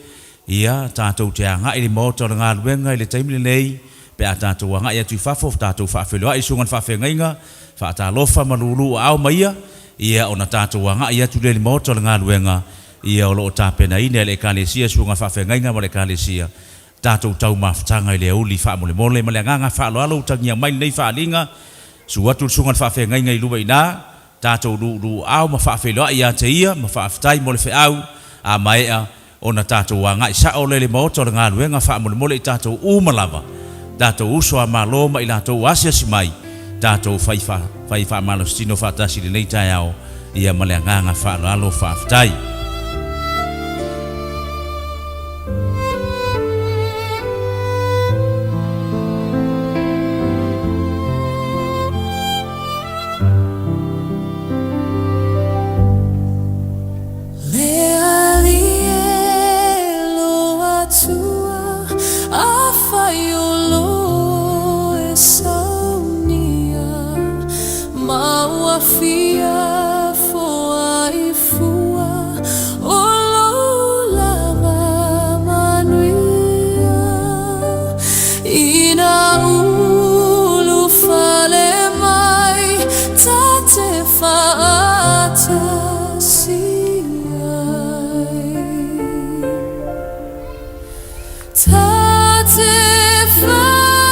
ia tatou te agai i le maota o le galuega i le taimi lenei pe a tatou agai atu i fafo tatou faafeiloai i susuga i le faafeagaiga, faatalofa ma lulu aao ma ia, ia ona tatou agai atu lea i le maota o le galuega, ia o lo o tapenaina e le Ekalesia susuga faafeagaiga ma le Ekalesia tatou taumafutaga i le aoauli faamolemole ma le agaga faaaloalo utagia mai lenei faaaliga susu atu le susuga i le faafeagaiga i luma i ina tatou luuluaao ma faafeiloai ia te ia ma faafetai mo le feau a maea ona tatou agai sao lea i le maota o le galuega faamolemole i tatou uma lava tatou uso a Malo ma i latou ua asiasi mai tatou fai fai faamalositino faatasi i lenei taeao ia ma le agaga faaaloalo faafetai. Le Alii e lo Atua, afai o lo e saunia, ma ua fia foai fua o lo lava manuia. Ina ulufale mai ta te faatasi ai. Ta te faatasi.